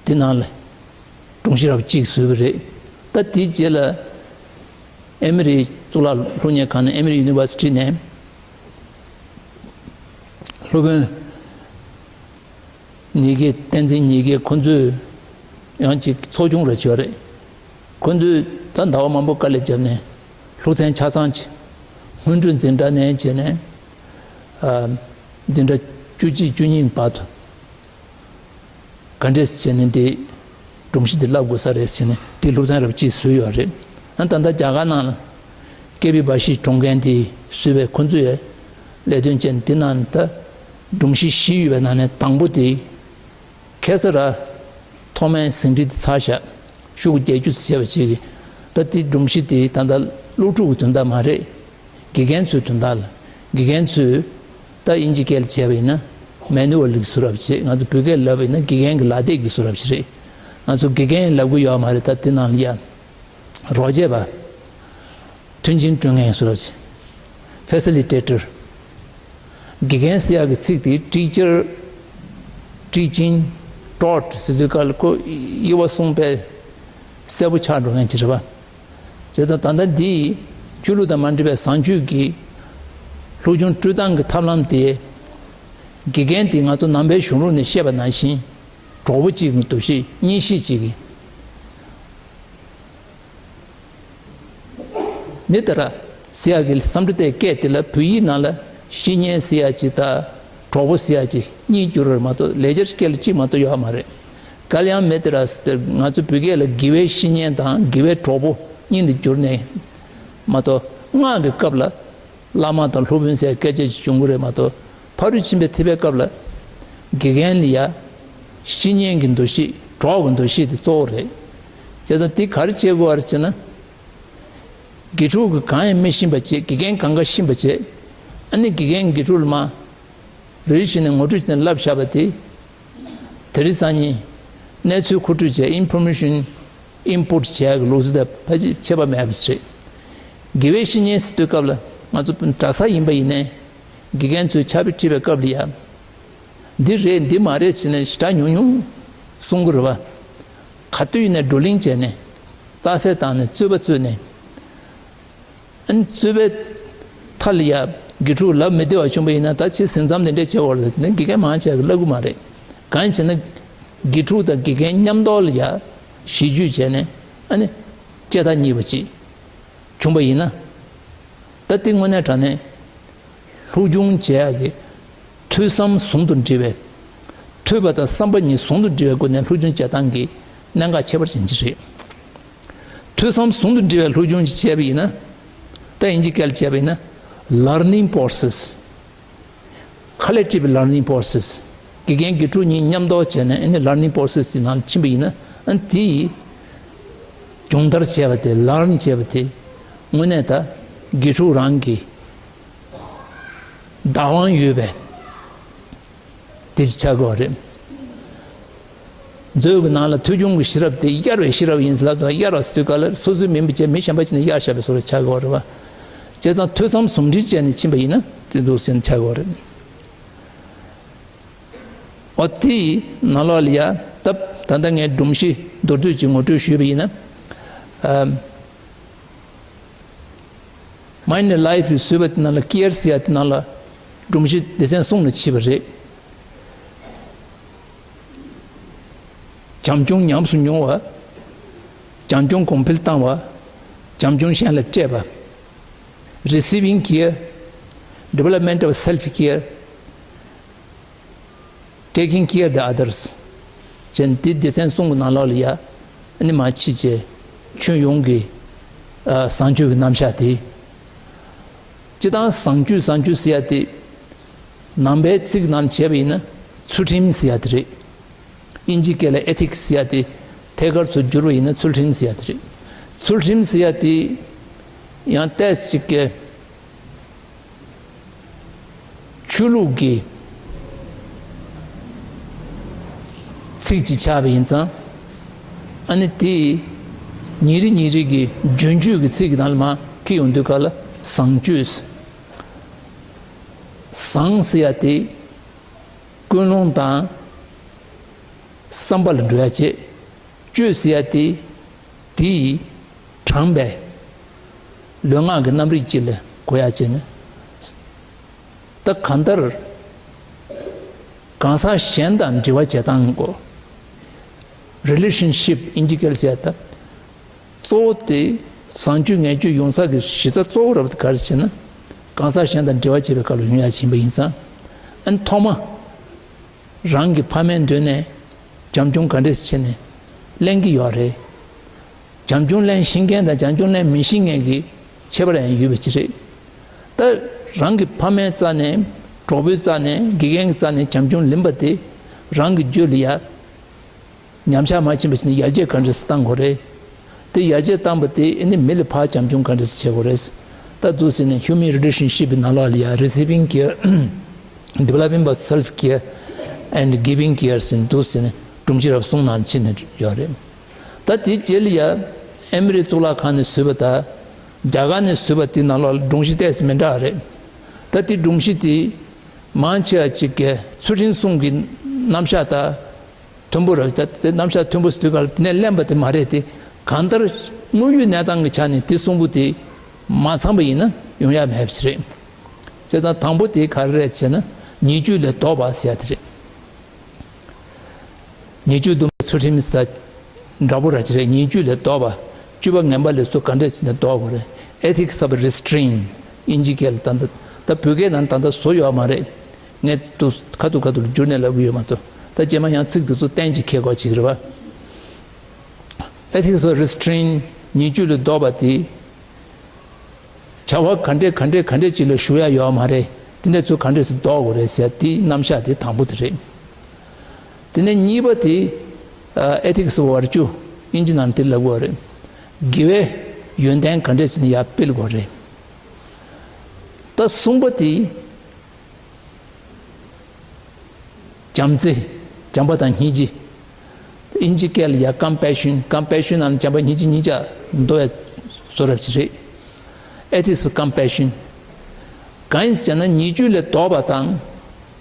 དེ་ནང་ལ་སྒྲོམ་གཞི་རབ་གཅིག་བཟོས་པ་རེད། ད་དེའི་རྗེས་ལ་ཨེ་མི་རི་གཙུག་ལག་སློབ་གཉེར་ཁང་ནས་ཨེ་མི་རི་ཡུ་ནི་ཝར་སི་ཊི་ནས་སློབ་དཔོན་ཉི་གེ་བསྟན་འཛིན་ཉི་གེ་ཁོ་ཚོས་ཡང་ཅིག་ཚོགས་ཆུང་རེ་བྱས་རེད། ཁོ་ཚོས་ད་ཟླ་བ་མང་པོ་དཀའ་ལས་བརྒྱབ་ནས་སློབ་ཚན་ཆ་ཚང་ཅིག་སྔོན་འགྲོ་འཛིན་གྲྭ་ནས་བྱས་ནས་ཨ་འཛིན་གྲྭ་བཅུ་གཅིག་བཅུ་གཉིས་བར་དུ་ག་འདྲས་བྱས་ནས་འདི་སྒྲོམ་གཞི་འདི་བསླབ་དགོས་ས་རེད་ཟེར་ནས་འདི་སློབ་ཚན་རབ་གཅིག་བཟོས་ཡོད་རེད། ཨ་ད་ལྟ་རྒྱ་གར་ནང་ལ་ཀེ་པི་བྷ་ཤི་སྒྲུང་མཁན་དེ་བཟོས་པའི་ཁོ་ཚོས་ལས་དོན་བྱས་ནས་འདི་ནང་ད་སྒྲོམ་གཞི་བཞི་ཡོད་པའི་ནང་ནས་དང་པོ་དེ་ཁེ་ས་ར་ཐོག་མའི་ཟིན་བྲིས་དེ་ཚར་བཞག་ཤོག་བུ་བརྒྱད་ཅུ་ཙམ་བྱས་པ་ཅིག་གིས། ད་དེ་སྒྲོམ་གཞི་དེ་ད་ལྟ་སློབ་ཕྲུག་གི་དོན་དག་མ་རེད། དགེ་རྒན་ཚོའི་དོན་དག་ལ། དགེ་རྒན་ཚོས་ད་དབྱིན་ཇི་སྐད་ལ་བྱས་པ་ཡིན་ན་མེ་ནུ་ཝལ་གྱི་བཟོ་འདྲ་ཅིག། ང་ཚོ་བོད་སྐད་ལབ་པ་ཡིན་ན་དགེ་རྒན་གྱི་ལག་དེབ་ཀྱི་བཟོ་འདྲ་ཅིག་རེད། ང་ཚོ་དགེ་རྒན་ལབ་གི་ཡོད་མ་རེད། ད་དེ་ནང་ལ་ཡ་རོགས་བྱས་པ། མཐུན་རྐྱེན་སྐྲུན་མཁན་བཟོ་འདྲ་ཅིག། ཕེ་སི་ལི་ཊེ་ཊར། དགེ་རྒན་ཟེར་ཡག་གི་ཚིག་དེ་ཊི་ཅར། ཊི་ཅིང་། ཊོཊ་ཟེར་དུས་སྐབས་ལ་ཁོ་དབྱེ་བ་གསུམ་པས་གསལ་པོ་ཆགས་འགྲོ་མཁན་ཅིག་རེད་པ། བྱས་ཙང་ད་ལྟ་འདི་ཆོས་ལུགས་དང་མ་འབྲེལ་བའི་བཟང་སྤྱོད་ཀྱི་སློབ་སྦྱོང་སྤྲོད་སྟངས་ཀྱི་ཐབས་ལམ་དེ། དགེ་རྒན་དེ་ང་ཚོ་ནང་པའི་གཞུང་ལུགས་ནས་བཤད་པ་ནང་བཞིན་གྲོགས་པོ་གཅིག་གི་འདུ་ཤེས། གཉེན་བཤེས་གཅིག་གི། མི་ཏི་ར་ཟེར་ཡག་གི་བསམ་འགྲུབ་དེ་སྐད་དེ་ལ་བོད་ཡིག་ནང་ལ་བཤེས་གཉེན་ཟེར་ཡག་ཅིག་དང་གྲོགས་པོ་ཟེར་ཡག་ཅིག་གཉིས་བསྒྱུར་བ་མ་གཏོགས་ལེགས་སྦྱར་སྐད་ལ་གཅིག་མ་གཏོགས་ཡོད་མ་རེད། ཀལ་ཡང་མི་ཏི་ར་ཟེར་ཏེ་ང་ཚོ་བོད་སྐད་ལ་དགེ་བའི་བཤེས་གཉེན་དང་དགེ་བའི་གྲོགས་པོ་གཉིས་ལ་བསྒྱུར་ནས་མ་གཏོགས། སྔགས་ཀྱི་སྐབས་ལ་བླ་མ་དང་སློབ་དཔོན་ཟེར་སྐད་ཆ་ཅིག་བྱུང་གི་རེད་མ་གཏོགས། ཕ་རོལ་ཕྱིན་པའི་ཐེག་པའི་སྐབས་ལ་དགེ་རྒན་ལ་ཡ་བཤེས་གཉེན་གྱི་འདུ་ཤེས། གྲོགས་ཀྱི་འདུ་ཤེས་དེ་གཙོ་བོ་རེད། བྱས་ཙང་དེ་ག་རེ་བྱེད་དགོས་པ་རེད་ཟེར་ན། དགེ་ཕྲུག་གིས་གང་ཡང་མི་ཤེས་པ་བྱེད། དགེ་རྒན་གང་ག་ཤེས་པ་བྱེད། ཨ་ནི་དགེ་རྒན་དགེ་ཕྲུག་ལ་མར་རེ་རེ་བྱས་ནས་ངོ་སྤྲོད་བྱས་ནས་བསླབ་བཞག་པ་དེ། དེ་རིང་སང་ཉིན་གནས་ཚུལ་མཁོ་སྤྲོད་བྱས། ཨིན་ཕོར་མེ་ཤན་ཨིན་པོརཊ་བྱེད་ཡག་གི་ལུགས་སྲོལ་དང་ཕལ་ཆེར་ཁྱད་པར་མེད་པ་ཞིག་རེད། དགེ་བའི་བཤེས་གཉེན་ཟེར་དུས་སྐབས་ལ་ང་ཚོ་གྲྭ་ས་ཡིན་པ་ཡིན་ནའི་དགེ་རྒན་ཚོས་ཕྱག་དཔེ་ཁྲིད་པའི་སྐབས་ལ་ཡ། འདི་རེད་འདི་མ་རེད་ཟེར་ནས་ཞེ་དྲག་ཉུང་ཉུང་གསུང་གི་རེད་པ། ག་དུས་ཡིན་ནའི་བགྲོ་གླེང་བྱས་ནས། རྟགས་གསལ་བཏང་ནས། རྩོད་པ་རྩོད་ནས། ཨ་ནི་རྩོད་པའི་མཐའ་ལ་ཡ་དགེ་ཕྲུག་ལབ་མི་བདེ་བ་བྱུང་བ་ཡིན་ན། ད་ཁྱེད་ཟིན་མཚམས་དེ་འདྲས་བྱེད་དགོས་རེད་ཟེར་ནས་དགེ་རྒན་མང་ཆེ་གིས་ལབ་གི་མ་རེད། གང་ཡིན་ཟེར་ན། དགེ་ཕྲུག་དང་དགེ་རྒན་མཉམ་དུ་ལ་ཡ་ཞི་བརྗོད་བྱས་ནས། ཨ་ནི་བཅད་ཐབས་གཉིས་པ་ཅིག་བྱུང་བ་ཡིན་ན། ད་དེ་དངོས་གནས་དྲང་གནས་སློབ་སྦྱོང་བྱེད་ཡག་གི་ཐོས་བསམ་ཟུང་དུ་འབྲེལ་བའི། ཐོས་པ་དང་བསམ་པ་གཉིས་ཟུང་དུ་འབྲེལ་བའི་སྒོ་ནས་སློབ་སྦྱོང་བྱེད་སྟངས་ཀྱི་གནད་འགག་ཁྱད་པར་ཅན་ཅིག་རེད། ཐོས་བསམ་ཟུང་དུ་འབྲེལ་བའི་སློབ་སྦྱོང་ཅིག་བྱས་པ་ཡིན་ན། ད་དབྱིན་ཇི་སྐད་ལ་བྱས་པ་ཡིན་ན། learning process། collective learning process། དགེ་རྒན་དགེ་ཕྲུག་གཉིས་མཉམ་དུ་བྱས་ནས་ཨ་ནི་learning process་ནང་ཕྱིན་པ་ཡིན་ན། ཨ་ནི་དེ་སྦྱོང་བརྡར་བྱས་པ་དེ། learn་བྱས་པ་དེ་དངོས་གནས་ད་དགེ་ཕྲུག་རང་གི་བདག་དབང་ཡོད་པའི་དེ་ཅིག་ཆགས་དགོས་པ་རེད། མཛོད་ཀྱི་ནང་ལ་ཐོས་བྱུང་གི་ཤེས་རབ་དེ་གཡར་བའི་ཤེས་རབ་ཡིན་ཟེར་ལབ་དང་། གཡར་བ་ཟེར་དུས་སྐབས་ལ་སོ་སོའི་མིན་པ་བྱས། མི་གཞན་པ་ཅིག་ནས་གཡར་བཞག་པའི་བཟོ་འདྲ་ཆགས་དགོས་པ་རེད་པ། བྱས་ཙང་ཐོས་བསམ་ཟུང་འབྲེལ་བྱས་ནས་ཕྱིན་པ་ཡིན་ན་དེ་འདུག་ཟེར་ནས་ཆགས་དགོས་པ་རེད། འོ་དེའི་ནང་ལོགས་ལ་ཡ། ད་ད་ལྟ་ངས་སྒྲོམ་གཞི་མདོར་བསྡུས་ཅིག་ངོ་སྤྲོད་ཞུས་པ་ཡིན་ན། ཨམ། Mind and Life་བཟོས་པ་དེ་ནང་ལ་care་ཟེར་ཡ་དེ་ནང་ལ་སྒྲོམ་གཞི་སྡེ་ཚན་གསུམ་ལ་ཕྱེ་བ་རེད། བྱམས་སྐྱོང་ཉམས་སུ་མྱོང་བ། བྱམས་སྐྱོང་གོང་འཕེལ་བཏང་བ། བྱམས་སྐྱོང་གཞན་ལ་སྤྲད་པ། Receiving care, development of self care, taking care the others། ཅན་འདི་སྡེ་ཚན་གསུམ་གྱི་ནང་ལོགས་ལ་ཡ། ཨ་ནི་མར་ཕྱིན་བྱས་ཁྱོན་ཡོངས་ཀྱི་ཨ་བཟང་སྤྱོད་ཀྱི་རྣམ་གཞག་དེ། སྤྱིར་བཏང་བཟང་སྤྱོད་བཟང་སྤྱོད་ཟེར་ཡ་དེ་ནང་པའི་ཚིག་ནང་བྱས་པ་ཡིན་ན་ཚུལ་ཁྲིམས་ཟེར་ཡ་དེ་རེད། དབྱིན་ཇི་སྐད་ལ་ethics་ཟེར་ཡ་དེ་ཐད་ཀར་ཚུར་བསྒྱུར་བ་ཡིན་ན་ཚུལ་ཁྲིམས་ཟེར་ཡ་དེ་རེད། ཚུལ་ཁྲིམས་ཟེར་ཡ་དེ་ཡང་ཏོག་ཙམ་ཅིག་གི་ཆོས་ལུགས་ཀྱི་ཚིག་ཅིག་ཆགས་པ་ཡིན་ཙང་། ཨ་ནི་དེ་ཉིན་རེ་ཉིན་རེ་གི་རྒྱུན་སྤྱོད་ཀྱི་ཚིག་གི་ནང་ལ་མར་འཁྱེར་ཡོང་དུས་སྐབས་ལ་བཟང་སྤྱོད། བཟང་ཟེར་ཡ་དེ་ཀུན་སློང་དང་བསམ་པ་ལ་འགྲོ་ཡ་བྱེད། སྤྱོད་ཟེར་ཡ་དེ་དེའི་དྲངས་པའི་ལུས་ངག་གི་རྣམ་རིག་ཅིག་ལ་གོ་ཡ་བྱས་ནས། ད་གང་ལྟར་གང་ཟག་གཞན་དང་འབྲེལ་བ་བྱེད་སྟངས་གོ། Relationship་དབྱིན་ཇི་སྐད་ཟེར་ཡ་ད། གཙོ་བོ་དེ་བཟང་སྤྱོད་ངན་སྤྱོད་ཡོང་ས་གི་གཞི་རྩ་གཙོ་བོ་རབ་དེ་ག་རེ་བྱས་ན། གང་ཟག་གཞན་དང་འབྲེལ་བ་བྱེད་པའི་སྐབས་ལ་ཡོང་ཡ་ཡིན་པ་ཡིན་ཙང་། ཨ་ནི་ཐོག་མ་རང་གི་ཕ་མའི་མདུན་ནས་བྱམས་སྐྱོང་ག་འདྲས་བྱས་ནས་ལེན་གྱི་ཡོད་རེད། བྱམས་སྐྱོང་ལེན་ཤེས་མཁན་དང་བྱམས་སྐྱོང་ལེན་མི་ཤེས་མཁན་གྱི་ཁྱད་པར་ཡང་ཡོད་པ་ཅིག་རེད། ད་རང་གི་ཕ་མའི་རྩ་ནས། གྲོགས་པོའི་རྩ་ནས། དགེ་རྒན་གྱི་རྩ་ནས་བྱམས་སྐྱོང་ལེན་པ་དེ་རང་གི་རྒྱུད་ལ་ཡ་ ཉམས་ཆག་མ་ཕྱིན་པ་བྱས་ནས་ཡར་རྒྱས་ག་འདྲས་སེ་བཏང་དགོས་རེད། དེ་ཡར་རྒྱས་བཏང་པ་དེ་ཨ་ནི་མི་ལ་ཕར་བྱམས་སྐྱོང་ག་འདྲས་སེ་བྱེད་དགོས་རེད། ད་འདུག་ཟེར་ནས་human relationship ནང་ལོགས་ལ་ཡ་receiving care, developing by self care and giving care ཟེར་འདུག་ཟེར་ནས་སྒྲོམ་གཞི་རབ་གསུང་གནང་ཕྱིན་ནས་ཡོད་རེད། ད་དེ་རྗེས་ལ་ཡ་ཨེ་མི་རི་གཙུག་ལག་ཁང་ནས་བཟོས་པ་དང་རྒྱ་གར་ནས་བཟོས་པ་དེ་ནང་ལོགས་ལ་སྒྲོམ་གཞི་ཏོག་ཙམ་མི་འདྲ་བ་རེད། ད་དེ་སྒྲོམ་གཞི་དེ་མང་ཆེ་བ་ཅིག་གིས་ཚུལ་ཁྲིམས་སྲུང་གི་རྣམ་གཞག་དང་མཐུན་པོ་རེད། ད་དེ་རྣམ་གཞག་མཐུན་པོ་ཟེར་དུས་ག་ལ་དེ་ནས་གླེན་པ་དེ་མ་རེད་དེ། གང་ལྟར་དངོས་ཡོད་གནས་སྟངས་ཀྱི་ཆ་ནས་དེ་གསུམ་པོ་དེ་མ་ཚང་པ་ཡིན་ན་ཡོང་ཡ་མེད་པ་ཞིག་རེད། བྱས་ཙང་དང་པོ་དེ་ག་རེ་རེད་ཟེར་ན་ཉེས་སྤྱོད་ལས་ལྡོག་པ་ཟེར་ཡ་དེ་རེད། ཉེས་སྤྱོད་སྡོམ་པའི་ཚུལ་ཁྲིམས་དང་འདྲ་པོ་ར་ཅིག་རེད། ཉེས་སྤྱོད་ལས་ལྡོག་པ། སྤྱོད་པ་ངན་པ་ལས་ཚུར་ག་འདྲས་བྱས་ནས་ལྡོག་དགོས་རེད། Ethics of Restraint ཨིན་ཇི་སྐད་ལ་ད་ལྟ་ད་བོད་སྐད་ནང་ད་ལྟ་བཟོ་ཡོད་མ་རེད། ངས་ཏུ་ཁ་ཐུག་ཁ་ཐུག་ལ་བསྒྱུར་ནས་ལབ་གི་ཡོད་མ་གཏོགས། ད་རྗེས་མ་ཡང་ཚིག་དེ་ཚོ་གཏན་གྱི་འཁེལ་དགོས་ཅིག་རེད་བ། Ethics of Restraint ཉེས་སྤྱོད་ལས་ལྡོག་པ་དེ། བྱ་བ་ག་འདྲས་ག་འདྲས་ག་འདྲས་ཅིག་ལ་ཞུགས་ཡ་ཡོད་མ་རེད། དེ་འདྲ་ཚོ་ག་འདྲས་སེ་ལྡོག་དགོས་རེད་ཟེར་དེའི་རྣམ་གཞག་དེ་དང་པོ་དེ་རེད། དེ་ནས་གཉིས་པ་དེ་Ethics of Virtue ཨིན་ཇི་ནང་དེ་ལབ་དགོས་རེད། དགེ་བའི་ཡོན་ཏན་ག་འདྲས་ཟེར་ནས་ཡར་སྤེལ་དགོས་རེད། ད་གསུམ་པ་དེ། བྱམས་བརྩེ། བྱམས་པ་དང་སྙིང་རྗེ། ཨིན་ཇི་སྐད་ལ་ཡ་compassion། compassion ནང་བྱམས་པ་སྙིང་རྗེ་གཉིས་ཆ་འདུ་བའི་བཟོ་འདྲ་ཅིག་རེད། Ethics of Compassion གང་ཡིན་ཟེར་ན་ཉེས་སྤྱོད་ལས་ལྡོག་པ་དང་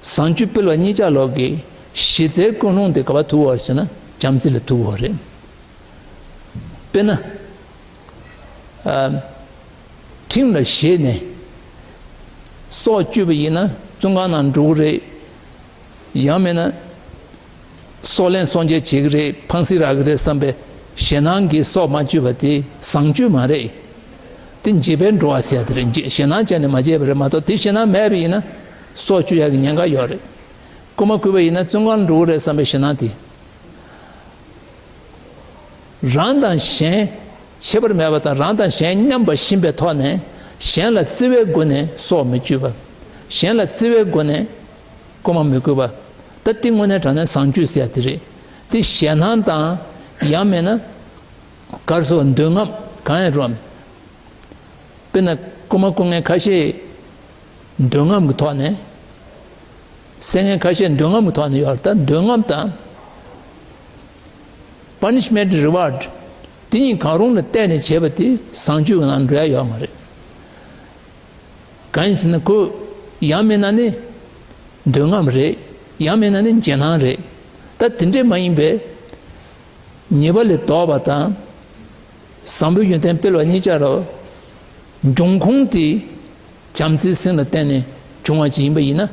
བཟང་སྤྱོད་སྤེལ་བ་གཉིས་ཆ་ལོག་གི་གཞི་རྩའི་ཀུན་སློང་དེ་ག་པར་ཐུག་པ་ཟེར་ན་བྱམས་བརྩེ་ལ་ཐུག་པ་རེད། དཔེར་ན། ཨ། ཁྲིམས་ལ་ཞེད་ནས་སྲོག་གཅོད་པ་ཡིན་ན་བཙོན་ཁང་ནང་འགྲོ་གི་རེད། ཡང་མིན་ན་སྲོག་ལན་སྲོག་འཇལ་བྱེད་ཀྱི་རེད། ཕངས་སེམས་རག་གི་རེད་བསམ་པའི་ཞེད་སྣང་གིས་སྲོག་མ་གཅོད་པ་དེ་བཟང་སྤྱོད་མ་རེད། དེ་འཇིགས་པས་འགྲོ་བ་ཟེར་ཡ་དེ་རེད། འཇིགས་ཞེད་སྣང་བྱས་ནས་མ་བྱས་པ་རེད་མ་གཏོགས། དེ་ཞེད་སྣང་མེད་པ་ཡིན་ན་སྲོག་གཅོད་ཡ་གི་ཉེན་ཁ་ཡོད་རེད། རྐུ་མ་རྐུས་པ་ཡིན་ན་བཙོན་ཁང་འགྲོ་གི་རེད་བསམ་པའི་ཞེད་སྣང་དེ། རང་དང་གཞན་ཁྱད་པར་མེད་པ་དང་རང་དང་གཞན་མཉམ་པ་ཤེས་པའི་ཐོག་ནས་གཞན་ལ་བརྩེ་བའི་སྒོ་ནས་སྲོག་མི་གཅོད་པ། གཞན་ལ་བརྩེ་བའི་སྒོ་ནས་རྐུ་མ་མི་རྐུ་བ། ད་དེ་དངོས་གནས་དྲང་གནས་བཟང་སྤྱོད་ཟེར་ཡ་དེ་རེད། དེ་ཞེད་སྣང་དང་ཡང་མིན་ན་ག་རེ་ཟེར་བ་འདོད་རྔམ་གང་ཡང་རུང་། དཔེར་ན་རྐུ་མ་རྐུ་མཁན་ཁ་ཤས་འདོད་རྔམ་གྱི་ཐོག་ནས། བསད་མཁན་ཁ་ཤས་འདོད་རྔམ་གྱི་ཐོག་ནས་ཡོད་རེད། ད་འདོད་རྔམ་དང་punishment reward དེ་གཉིས་གང་རུང་ལ་བརྟེན་ནས་བྱས་པ་དེ་བཟང་སྤྱོད་ཀྱི་ནང་འགྲོ་ཡ་ཡོད་མ་རེད། གང་ཡིན་ཟེར་ན་ཁོ་ཡང་མིན་ན་ནི་འདོད་རྔམ་རེད། ཡང་མིན་ན་ནི་ཞེད་སྣང་རེད། ད་དེ་འདྲས་མ་ཡིན་པའི་ཉེས་པ་ལས་ལྡོག་པ་དང་བཟང་པོའི་ཡོན་ཏན་སྤེལ་བ་གཉིས་ཆ་ར་འབྱུང་ཁུངས་དེ་བྱམས་བརྩེའི་སེམས་ལ་བརྟེན་ནས་བྱུང་བ་ཅིག་ཡིན་པ་ཡིན་ན།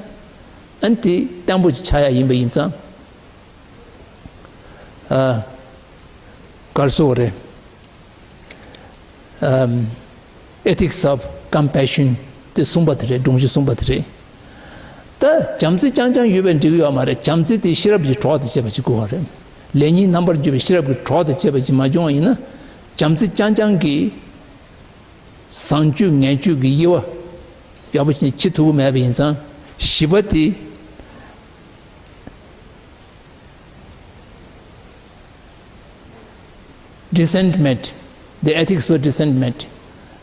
ཨ་ནི་དེ་བརྟན་པོ་ཅིག་ཆགས་ཡ་ཡིན་པ་ཡིན་ཙང་། ཨ། ག་རེ་ཟེར་དགོས་རེད། ཨམ། Ethics of Compassion དེ་གསུམ་པ་དེ་རེད། སྒྲོམ་གཞི་གསུམ་པ་དེ་རེད། ད་བྱམས་བརྩེ་རྐྱང་རྐྱང་ཡོད་པས་འགྲིག་གི་ཡོད་མ་རེད། བྱམས་བརྩེ་དེ་ཤེས་རབ་ཀྱི་གྲོགས་དང་བཅས་པ་ཅིག་དགོས་པ་རེད། ལེགས་ཉེས་རྣམ་པར་འབྱེད་པའི་ཤེས་རབ་ཀྱི་གྲོགས་དང་བཅས་པ་ཅིག་མ་བྱུང་བ་ཡིན་ན། བྱམས་བརྩེ་རྐྱང་རྐྱང་གིས་བཟང་སྤྱོད་ངན་སྤྱོད་ཀྱི་དབྱེ་བ་ཡག་པོ་ཞིག་ཕྱེ་ཐུབ་ཀྱི་མེད་པ་ཡིན་ཙང་། བཞི་པ་དེ། Resentment, the ethics of resentment,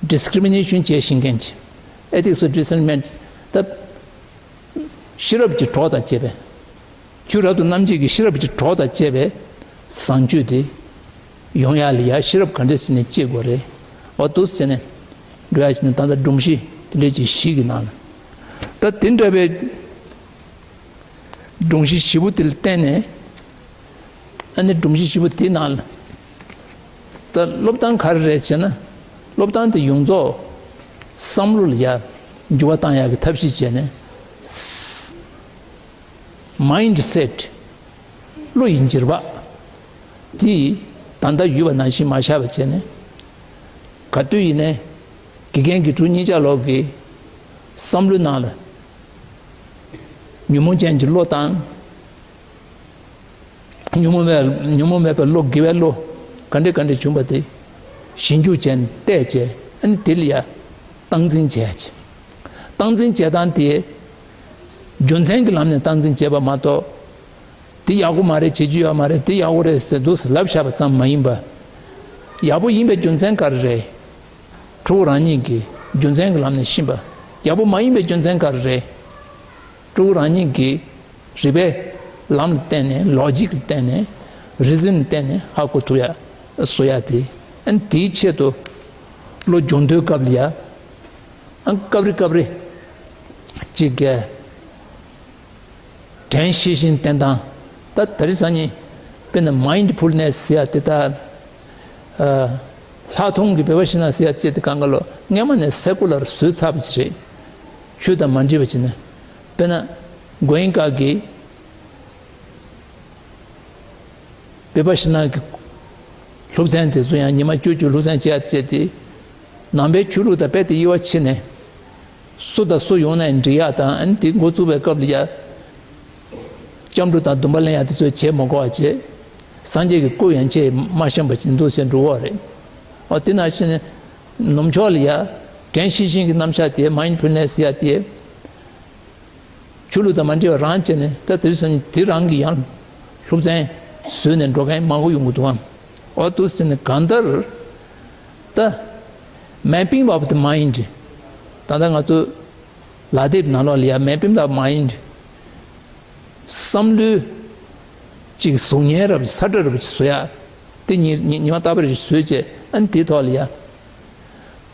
discrimination བྱེད་ཤེས་མཁན་གྱི་ethics of resentment ད་ཤེས་རབ་ཀྱི་གྲོགས་དང་བཅས་པའི། ཁྱོད་རབ་ཏུ་རྣམ་འབྱེད་ཀྱི་ཤེས་རབ་ཀྱི་གྲོགས་དང་བཅས་པའི་བཟང་སྤྱོད་དེ་ཡོང་ཡག་ལ་ཡ་ཤེས་རབ་ག་འདྲས་ཟེར་ནས་སྐྱེ་དགོས་རེད། འོ་འདུག་ཟེར་ནས་འགྲོ་ཡ་ཟེར་ནས་ད་ལྟ་སྒྲོམ་གཞི་དེ་འདྲས་ཀྱི་བཞི་གི་ནང་ལ། ད་དེ་འདྲ་བའི་སྒྲོམ་གཞི་བཞི་པོ་དེ་ལ་བརྟེན་ནས། ཨ་ནི་སྒྲོམ་གཞི་བཞི་པོ་དེའི་ནང་ལ། ད་སློབ་སྟངས་ག་རེ་རེད་ཟེར་ན། སློབ་སྟངས་དེ་ཡོངས་རྫོགས་བསམ་བློ་ལ་ཡ་འགྱུར་བ་བཏང་ཡག་གི་ཐབས་ཤེས་བྱས་ནས། Mindset བློ་ཡི་འགྱུར་བ་དེ་ད་ལྟ་ཡོད་པ་ནང་བཞིན་མ་བཞག་པ་བྱས་ནས། ག་དུས་ཡིན་ནའི་དགེ་རྒན་དགེ་ཕྲུག་གཉིས་ཆ་ལོག་གི་བསམ་བློའི་ནང་ལ་ཉོན་མོངས་ཅན་གྱི་བློ་དང་། ཉོན་མོངས་མེད། ཉོན་མོངས་མེད་པའི་བློ། དགེ་བའི་བློ་ག་འདྲས་ག་འདྲས་བྱུང་བ་དེ་ཞིབ་འཇུག་བྱས་ནས་བལྟས་བྱས། ཨ་ནི་དེ་ལ་ཡ་སྟངས་འཛིན་བྱས་བྱས། སྟངས་འཛིན་བྱེད་སྟངས་དེ་རྒྱུ་མཚན་གྱི་ལམ་ནས་སྟངས་འཛིན་བྱས་པ་མ་གཏོགས། དེ་ཡག་པོ་མ་རེད། བྱེད་རྒྱུ་ཡོད་མ་རེད། དེ་ཡག་པོ་རེད་ཟེར་འདུག་ལབ་བཞག་པ་ཙམ་མ་ཡིན་པ། ཡག་པོ་ཡིན་པའི་རྒྱུ་མཚན་ག་རེ་རེད། ཕྲུ་གུ་རང་ཉིད་ཀྱིས་རྒྱུ་མཚན་གྱི་ལམ་ནས་ཤེས་པ། ཡག་པོ་མ་ཡིན་པའི་རྒྱུ་མཚན་ག་རེ་རེད། ཕྲུ་གུ་རང་ཉིད་ཀྱིས་རིགས་པའི་ལམ་ལ་བརྟེན་ནས། ལོ་ཇིག་ལ་བརྟེན་ནས། རི་ཟིན་ལ་བརྟེན་ནས་ཧ་གོ་ཐུབ་ཡ་བཟོ་ཡ་དེ། ཨ་ནི་དེའི་ཆེད་དུ་བློ་སྦྱོང་དུས་སྐབས་ལ་ཡ། ཨ་སྐབས་རེ་སྐབས་རེ་ཅིག་གི་དྲན་ཤེས་བཞིན་བསྟེན་སྟངས། ད་དེ་རིང་སང་ཉིན་དཔེར་ན་མའིན་ཌི་ཕུལ་ནེས་ཟེར་ཡ་དེ། ད་ལྷག་མཐོང་གི་བི་པ་ཤི་ན་ཟེར་ཡ་ཅེས་དེ་གང་ག་ལོ་སྔས་མ་ནས་སེ་ཀུ་ལར་བཟོས་ཚར་བ་ཅིག་རེད། ཆོས་དང་མ་འདྲེས་པ་ཅིག་ནས། དཔེར་ན་གོ་ཡིན་ཀ་གི་བི་པ་ཤི་ན་གི་སློབ་ཚན་དེ་ཚོ་ཡང་ཉི་མ་བཅུ་བཅུ་སློབ་ཚན་བྱེད་ཡ་བྱས་ཏེ། ནང་པའི་ཆོས་ལུགས་དང་རྦད་དེ་དབྱེ་བ་ཕྱེ་ནས། སུ་དང་སུ་ཡོང་ནའི་འགྲིག་ཡ་དང་། ཨ་ནི་དེ་འགོ་བཙུགས་པའི་སྐབས་ལ་ཡ། སྐྱབས་འགྲོ་དང་སྡོམ་པ་ལེན་ཡ་དེ་ཚོ་བྱེད་མ་དགོས་པ་བྱས། སངས་རྒྱས་ཀྱི་སྐུ་ཡན་ཆད་མ་བཤམས་པ་ཅིག་འདུག་ཟེར་འགྲོ་བ་རེད། ཨོ་དེ་ནང་བཞིན་ནུབ་ཕྱོགས་ལ་ཡ་དྲན་ཤེས་བཞིན་གྱི་རྣམ་གཞག་དེ། མའིན་ཌི་ཕུལ་ནེས་ཟེར་ཡ་དེ། ཆོས་ལུགས་དང་མ་འདྲེས་པ་རང་བྱས་ནས། ད་དེ་སོང་དེ་རང་གི་ཡང་སློབ་ཚན་བཟོས་ནས་འགྲོ་མཁན་མང་པོ་ཡོང་གི་འདུག་ཨང་། འོ་འདུག་ཟེར་ནས་གང་ལྟར་ད་མེ་པིང་བ་བ་དེ་མ་ཡིན་ཏེ། ད་ལྟ་ང་ཚོ་ལག་དེབ་ནང་ལོགས་ལ་ཡ་མེ་པིང་བ་བ་མ་ཡིན་ཏེ། བསམ་བློའི་ཅིག་གཟུགས་བརྙན་རབ་ས་ཁྲ་རབ་ཅིག་བཟོ་ཡ། དེ་ཉི་ཉི་ཉི་མ་རྟག་པར་ཅིག་བཟོས་བྱས། ཨ་ནི་དེའི་ཐོག་ལ་ཡ།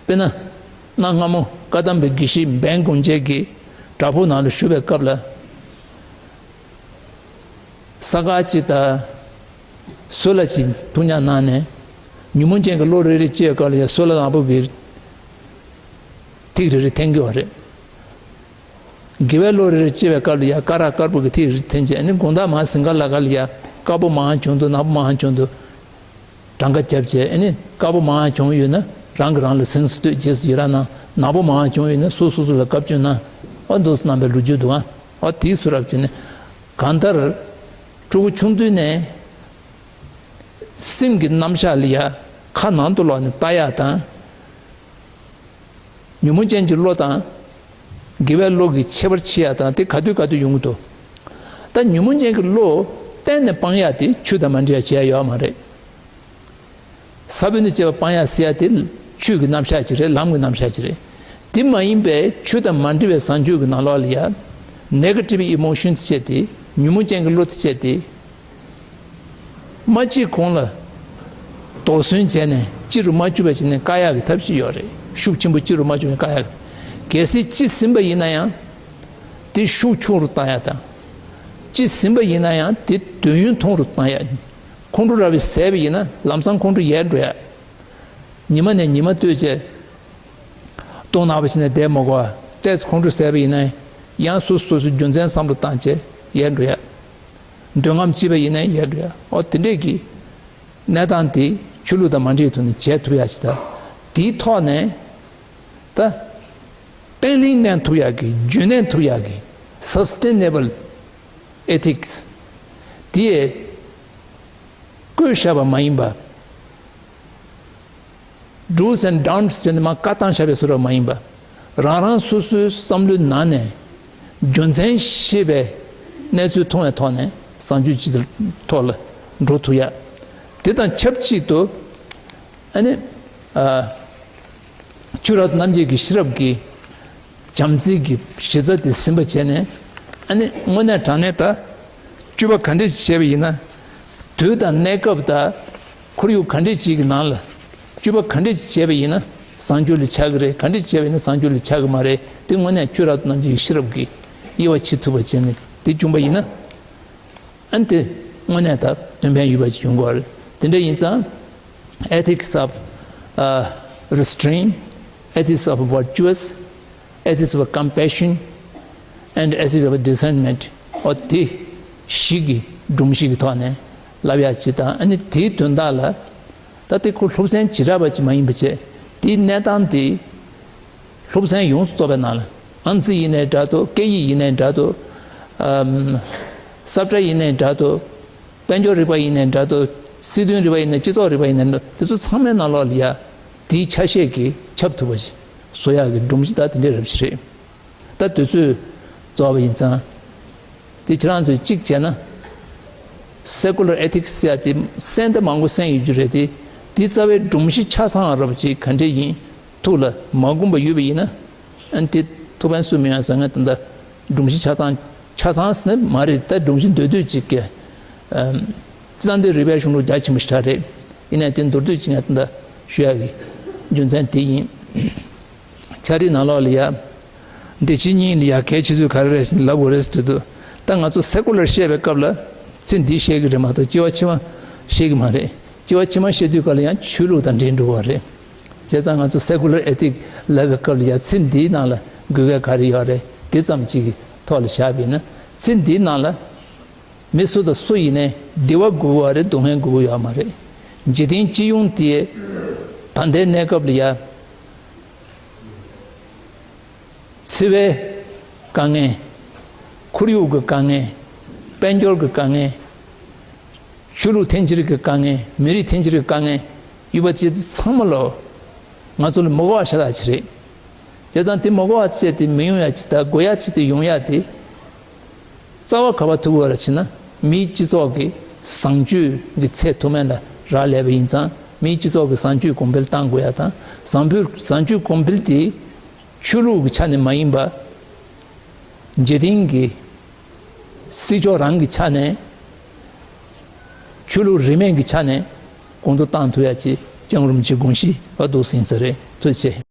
དཔེར་ན། གནའ་སྔ་མོ་བཀའ་གདམས་པའི་དགེ་བཤེས་འབན་དགོན་བཅས་ཀྱིས་བྲག་ཕུག་ནང་ལ་བཞུགས་པའི་སྐབས་ལ། ས་དཀར་གཅིག་དང་སོལ་བ་གཅིག་ཐུག་ཉར་གནང་ནས། ཉོན་མོངས་ཅན་གྱི་བློ་རེ་རེ་སྐྱེ་བའི་སྐབས་ལ་ཡ། སོལ་བ་ནག་པོ་གི་ཐིག་རེ་རེ་འཐེན་གྱི་ཡོད་རེད། དགེ་བའི་བློ་རེ་རེ་སྐྱེ་བའི་སྐབས་ལ་ཡ། དཀར་རག་དཀར་པོ་གི་ཐིག་རེ་འཐེན་བྱས། ཨ་ནི་དགོང་དག་མར་ཟིང་ཁ་ལ་ཁ་ལ་ཡ། དཀར་པོ་མང་བྱུང་འདུག་ནག་པོ་མང་བྱུང་འདུག་གྲངས་ཀ་བརྒྱབ་བྱས། ཨ་ནི་དཀར་པོ་མང་བྱུང་ཡོད་ན་རང་གིས་རང་ལ་གཟེངས་སུ་བསྟོད། རྗེས་སུ་ཡི་རང་གནང་། ནག་པོ་མང་བྱུང་ཡོད་ན་སོ་སོ་སོ་ལ་བཀའ་བཀྱོན་གནང་། ཨ་འདུག་སེ་གནང་བའི་ལོ་རྒྱུས་འདུག་ཨ། ཨ་དེའི་བཟོ་འདྲ་བྱས་ནས། གང་ལྟར་ཕྲུ་གུ་ཆུང་དུས་ནས་སེམས་ཀྱི་རྣམ་གཞག་ལ་ཡ་ཁ་ནང་དུ་ལོག་ནས་ལྟ་ཡ་དང་། ཉོན་མོངས་ཅན་གྱི་བློ་དང་དགེ་བའི་བློ་གི་ཁྱད་པར་ཕྱེ་ཡ་དང་། དེ་ག་དུས་ག་དུས་ཡོང་གི་འདུག་ད་ཉོན་མོངས་ཅན་གྱི་བློ་གཏན་ནས་སྤང་ཡ་དེ་ཆོས་དང་མ་འདྲེས་ཡ་བྱེད་ཡ་ཡོད་མ་རེད། ས་བོན་དང་བཅས་པ་སྤང་ཡ་ཟེར་ཡ་དེ་ཆོས་ཀྱི་རྣམ་གཞག་ཅིག་རེད། ལམ་གྱི་རྣམ་གཞག་ཅིག་རེད། དེ་མ་ཡིན་པའི་ཆོས་དང་མ་འདྲེས་པའི་བཟང་སྤྱོད་ཀྱི་ནང་ལོགས་ལ་ཡ། ནེ་གེ་ཊིབ་ཨི་མོ་ཤན་དེ་བྱས་ཏེ། ཉོན་མོངས་ཅན་གྱི་བློ་དེ་བྱས་ཏེ། མ་གཅིག་གོང་ལ་དོགས་ཟོན་བྱས་ནས་ལྕི་རུ་མ་བཅུག་པ་བྱས་ནས་བཀག་ཡག་གི་ཐབས་ཤེས་ཡོད་རེད། ཤུགས་ཆེན་པོ་ལྕི་རུ་མ་བཅུག་ནས་བཀག་ཡག་གི། གལ་སྲིད་ལྕི་ཟིན་པ་ཡིན་ན་ཡང་། དེ་ཤུགས་ཆུང་རུ་བཏང་ཡག་དང་། ལྕི་ཟིན་པ་ཡིན་ན་ཡང་དེ་དུས་ཡུན་ཐུང་རུ་བཏང་ཡག་ཁོང་ཁྲོ་ར་བས་ཟས་པ་ཡིན་ན་ལམ་སང་ཁོང་ཁྲོ་ཡལ་འགྲོ་ཡག་ཉི་མ་ནས་ཉི་མ་ལྟོས་བྱས། ལྟོགས་ན་བ་བྱས་ནས་བསྡད་མ་དགོས་པ། ཏོག་ཙམ་ཁོང་ཁྲོ་ཟ་བ་ཡིན་ན་ཡང་སོ་སོ་སོ་སོའི་རྒྱུ་མཚན་བསམ་བློ་བཏང་བྱས་ཡལ་འགྲོ་ཡག་འདོད་རྔམ་སྐྱེས་པ་ཡིན་ན་ཡལ་འགྲོ་ཡག་འོ་དེ་འདྲས་ཀྱི་གནས་སྟངས་དེ་ཆོས་ལུགས་དང་མ་འདྲེས་ཐོག་ནས་བྱེད་ཐུབ་ཡག་ཅིག་དང་། དེའི་ཐོག་ནས་ད་བརྟན་ལྷིང་གནས་ཐུབ་ཡག་གི། རྒྱུན་གནས་ཐུབ་ཡག་གི་སབ་སི་ཊེ་ནེ་བལ་ཨེ་ཐིག་སི་དེ་བཀོད་བཞག་པ་མ་ཡིན་པ། ཌུ་ཟེན་ཌོན་ཊི་ཟེར་ནས་མར་བཀའ་བཏང་བཞག་པའི་བཟོ་འདྲ་མ་ཡིན་པ། རང་རང་སོ་སོའི་བསམ་བློའི་ནང་ནས་རྒྱུ་མཚན་ཤེས་པའི་གནས་ཚུལ་མཐོང་བའི་ཐོག་ནས་བཟང་སྤྱོད་སྤྱི་ཐོག་ལ་འགྲོ་ཐུབ་ཡག་དེ་དང་ཆབས་ཅིག་ཏུ། ཨ་ནི། ཨ། ཆོས་རབ་ཏུ་རྣམ་འབྱེད་ཀྱི་ཤེས་རབ་ཀྱི་བྱམས་བརྩེ་གི་གཞི་རྩ་དེ་ཟིན་པ་བྱས་ནས། ཨ་ནི་དངོས་གནས་དྲང་གནས་ད་སྤྱོད་པ་ག་འདྲས་ཤིག་བྱས་པ་ཡིན་ན། དུས་དང་གནས་སྐབས་དང་ཁོར་ཡུག་ག་འདྲས་ཅིག་གི་ནང་ལ་སྤྱོད་པ་ག་འདྲས་ཅིག་བྱས་པ་ཡིན་ན་བཟང་སྤྱོད་ལ་ཆགས་ཀྱི་རེད། ག་འདྲས་བྱས་པ་ཡིན་ན་བཟང་སྤྱོད་ལ་ཆགས་ཀྱི་མ་རེད། དེ་དངོས་གནས་ཆོས་རབ་ཏུ་རྣམ་འབྱེད་ཀྱི་ཤེས་རབ་ཀྱིས་དབྱེ་བ་ཕྱེ་ཐུབ་པ་བྱས་ནས་དེ་བྱུང་པ་ཡིན་ན། ཨ་ནི་དེ་དངོས་གནས་ད་དོན་ཕན་ཡོད་པ་ཅིག་ཡོང་གི་རེད། དེ་འདྲ་ཡིན་ཙང་། Ethics of, uh, restraint, ethics of virtuous, ethics of compassion, and ethics of discernment. འོ་དེ་བཞི་གི་སྒྲོམ་གཞི་གི་ཐོག་ནས་ལབ་ཡག་ཅིག་དང་། ཨ་ནི་དེའི་དོན་དག་ལ་ད་དེ་ཁོ་སློབ་ཚན་བྱེ་བྲག་པ་ཅིག་མ་ཡིན་པ་བྱས། དེའི་གནས་སྟངས་དེ་སློབ་ཚན་ཡོངས་སུ་རྫོགས་པའི་ནང་ལ། ཨང་རྩིས་ཡིན་ནའི་འདྲ་འདུག་སྐད་ཡིག་ཡིན་ནའི་འདྲ་འདུག་ཨམ། ས་བཀྲ་ཡིན་ནའི་འདྲ་འདུག་དཔལ་འབྱོར་རིག་པ་ཡིན་ནའི་འདྲ་འདུག་སྲིད་དོན་རིག་པ་ཡིན་ནའི། སྤྱི་ཚོགས་རིག་པ་ཡིན་ནའི་འདྲ། དེ་ཚོ་ཚང་མའི་ནང་ལོགས་ལ་ཡ་དེའི་ཆ་ཤས་ཀྱིས་ཁྱབ་ཐུབ་པ་ཞིག་བཟོ་ཡག་གི་སྒྲོམ་གཞི་ད་དེ་འདྲའི་རབ་ཞིག་རེད། ད་དུས་ཚོད་རྫོགས་པ་ཡིན་ཙང་། དེ་ཁྱེད་རང་ཚོས་གཅིག་བྱས་ན། སེ་ཀུ་ལར་ཨེ་ཐིག་སི་ཟེར་ཡ་དེ་གསན་ད་མང་པོ་གསན་ཡོད་རྒྱུ་རེད་དེ། དེ་རྩ་བའི་སྒྲོམ་གཞི་ཆ་ཚང་རབ་ཅིག་ག་འདྲ་ཡིན། ཐུགས་ལ་མ་བསྒོམས་པ་ཡོད་པ་ཡིན་ན། ཨ་ནི་དེ་ཐུགས་ཕན་གསོས་མི་ཡོང་ཟེར། ང་ད་ལྟ་སྒྲོམ་གཞི་ཆ་ཚང་ཆ་ཚང་ཟེར་ན་མ་རེད། ད་སྒྲོམ་གཞི་མདོར་བསྡུས་ཅིག་གི། ཨམ། སྤྱིར་བཏང་དེ་རིག་པའི་གཞུང་ལུགས་རྒྱ་ཆེན་པོ་ཞེ་དྲག་རེད། ཡིན་ནའི་དེ་མདོར་བསྡུས་ཅིག་ང་ད་ལྟ་ཞུ་ཡག་གི་རྒྱུ་མཚན་དེ་ཡིན། འཆད་ཁྲིད་ནང་ལོགས་ལ་ཡ། འདི་ཕྱི་གཉིས་ལ་ཡ་གལ་ཆེ་ཚུལ་ག་རེ་རེད་ཟེར་ལབ་དགོས་རེད་ཟེར་དུས། ད་ང་ཚོ་སེ་ཀུ་ལར་བཤད་པའི་སྐབས་ལ་ཚིག་འདི་བཤད་ཀྱི་རེད་མ་གཏོགས་སྤྱི་བ་ཕྱི་མ་བཤད་ཀྱི་མ་རེད། སྤྱི་བ་ཕྱི་མ་བཤད་དུས་སྐབས་ལ་ཡང་ཆོས་ལུགས་དང་འབྲེལ་འགྲོ་བ་རེད། བྱས་ཙང་ང་ཚོ་སེ་ཀུ་ལར་ཨེ་ཐིག་ལབ་པའི་སྐབས་ལ་ཡ་ཚིག་འདིའི་ནང་ལ་དགོས་གལ་ག་རེ་ཡོད་རེད། འདི་ཙམ་ཅིག་གི་ཐོག་ལ་བཞག་པ་ཡིན་ན། ཚིག་འདིའི་ནང་ལ་མི་སུ་དང་སུ་ཡིན་ནའི་བདེ་བ་དགོས་ཀྱི་ཡོད་རེད། སྡུག་བསྔལ་དགོས་ཀྱི་ཡོད་མ་རེད། འཇིག་རྟེན་སྤྱི་ཡོངས་དེ་ད་ལྟའི་གནས་སྐབས་ལ་ཡ། འཚེ་བའི་དཀའ་ངལ། ཁོར་ཡུག་གི་དཀའ་ངལ། དཔལ་འབྱོར་གྱི་དཀའ་ངལ། ཆོས་ལུགས་འཐེན་འཁྱེར་གྱི་དཀའ་ངལ། མི་རིགས་འཐེན་འཁྱེར་གྱི་དཀའ་ངལ་ཡོད་པ་ཅིག་དེ་ཚང་མ་ལོ། ང་ཚོ་ལ་མི་དགོས་པ་ཤ་སྟག་ཅིག་རེད། བྱས་ཙང་དེ་མི་དགོས་པ་བྱས་ཏེ་མི་ཡོང་ཡ་ཅིག་དང་དགོས་ཡ་ཅིག་དེ་ཡོང་ཡ་དེ། རྩ་བ་ག་པར་ཐུག་དགོས་རེད་ཟེར་ན། མིའི་སྤྱི་ཚོགས་ཀྱི་བཟང་སྤྱོད་ཀྱི་ཚད་མཐོ་དམན་ལ་རག་ལས་པ་ཡིན་ཙང་། མིའི་སྤྱི་ཚོགས་ཀྱི་བཟང་སྤྱོད་གོང་འཕེལ་གཏང་དགོས་ཡ་དང་། བཟང་སྤྱོད་བཟང་སྤྱོད་གོང་འཕེལ་དེ་ཆོས་ལུགས་ཀྱི་ཆ་ནས་མ་ཡིན་པ། འཇིག་རྟེན་གྱི་སྲིད་ཕྱོགས་རང་གི་ཆ་ནས་ཆོས་ལུགས་རིས་མེད་ཀྱི་ཆ་ནས་གོང་དུ་བཏང་ཐུབ་ཡ་ཅིག་སྐྱབས་མགོན་རིན་པོ་ཆེའི་དགོངས་གཞི་བ་འདུག་ཟིན་ས་རེད། ཐུགས་རྗེ་ཆེ།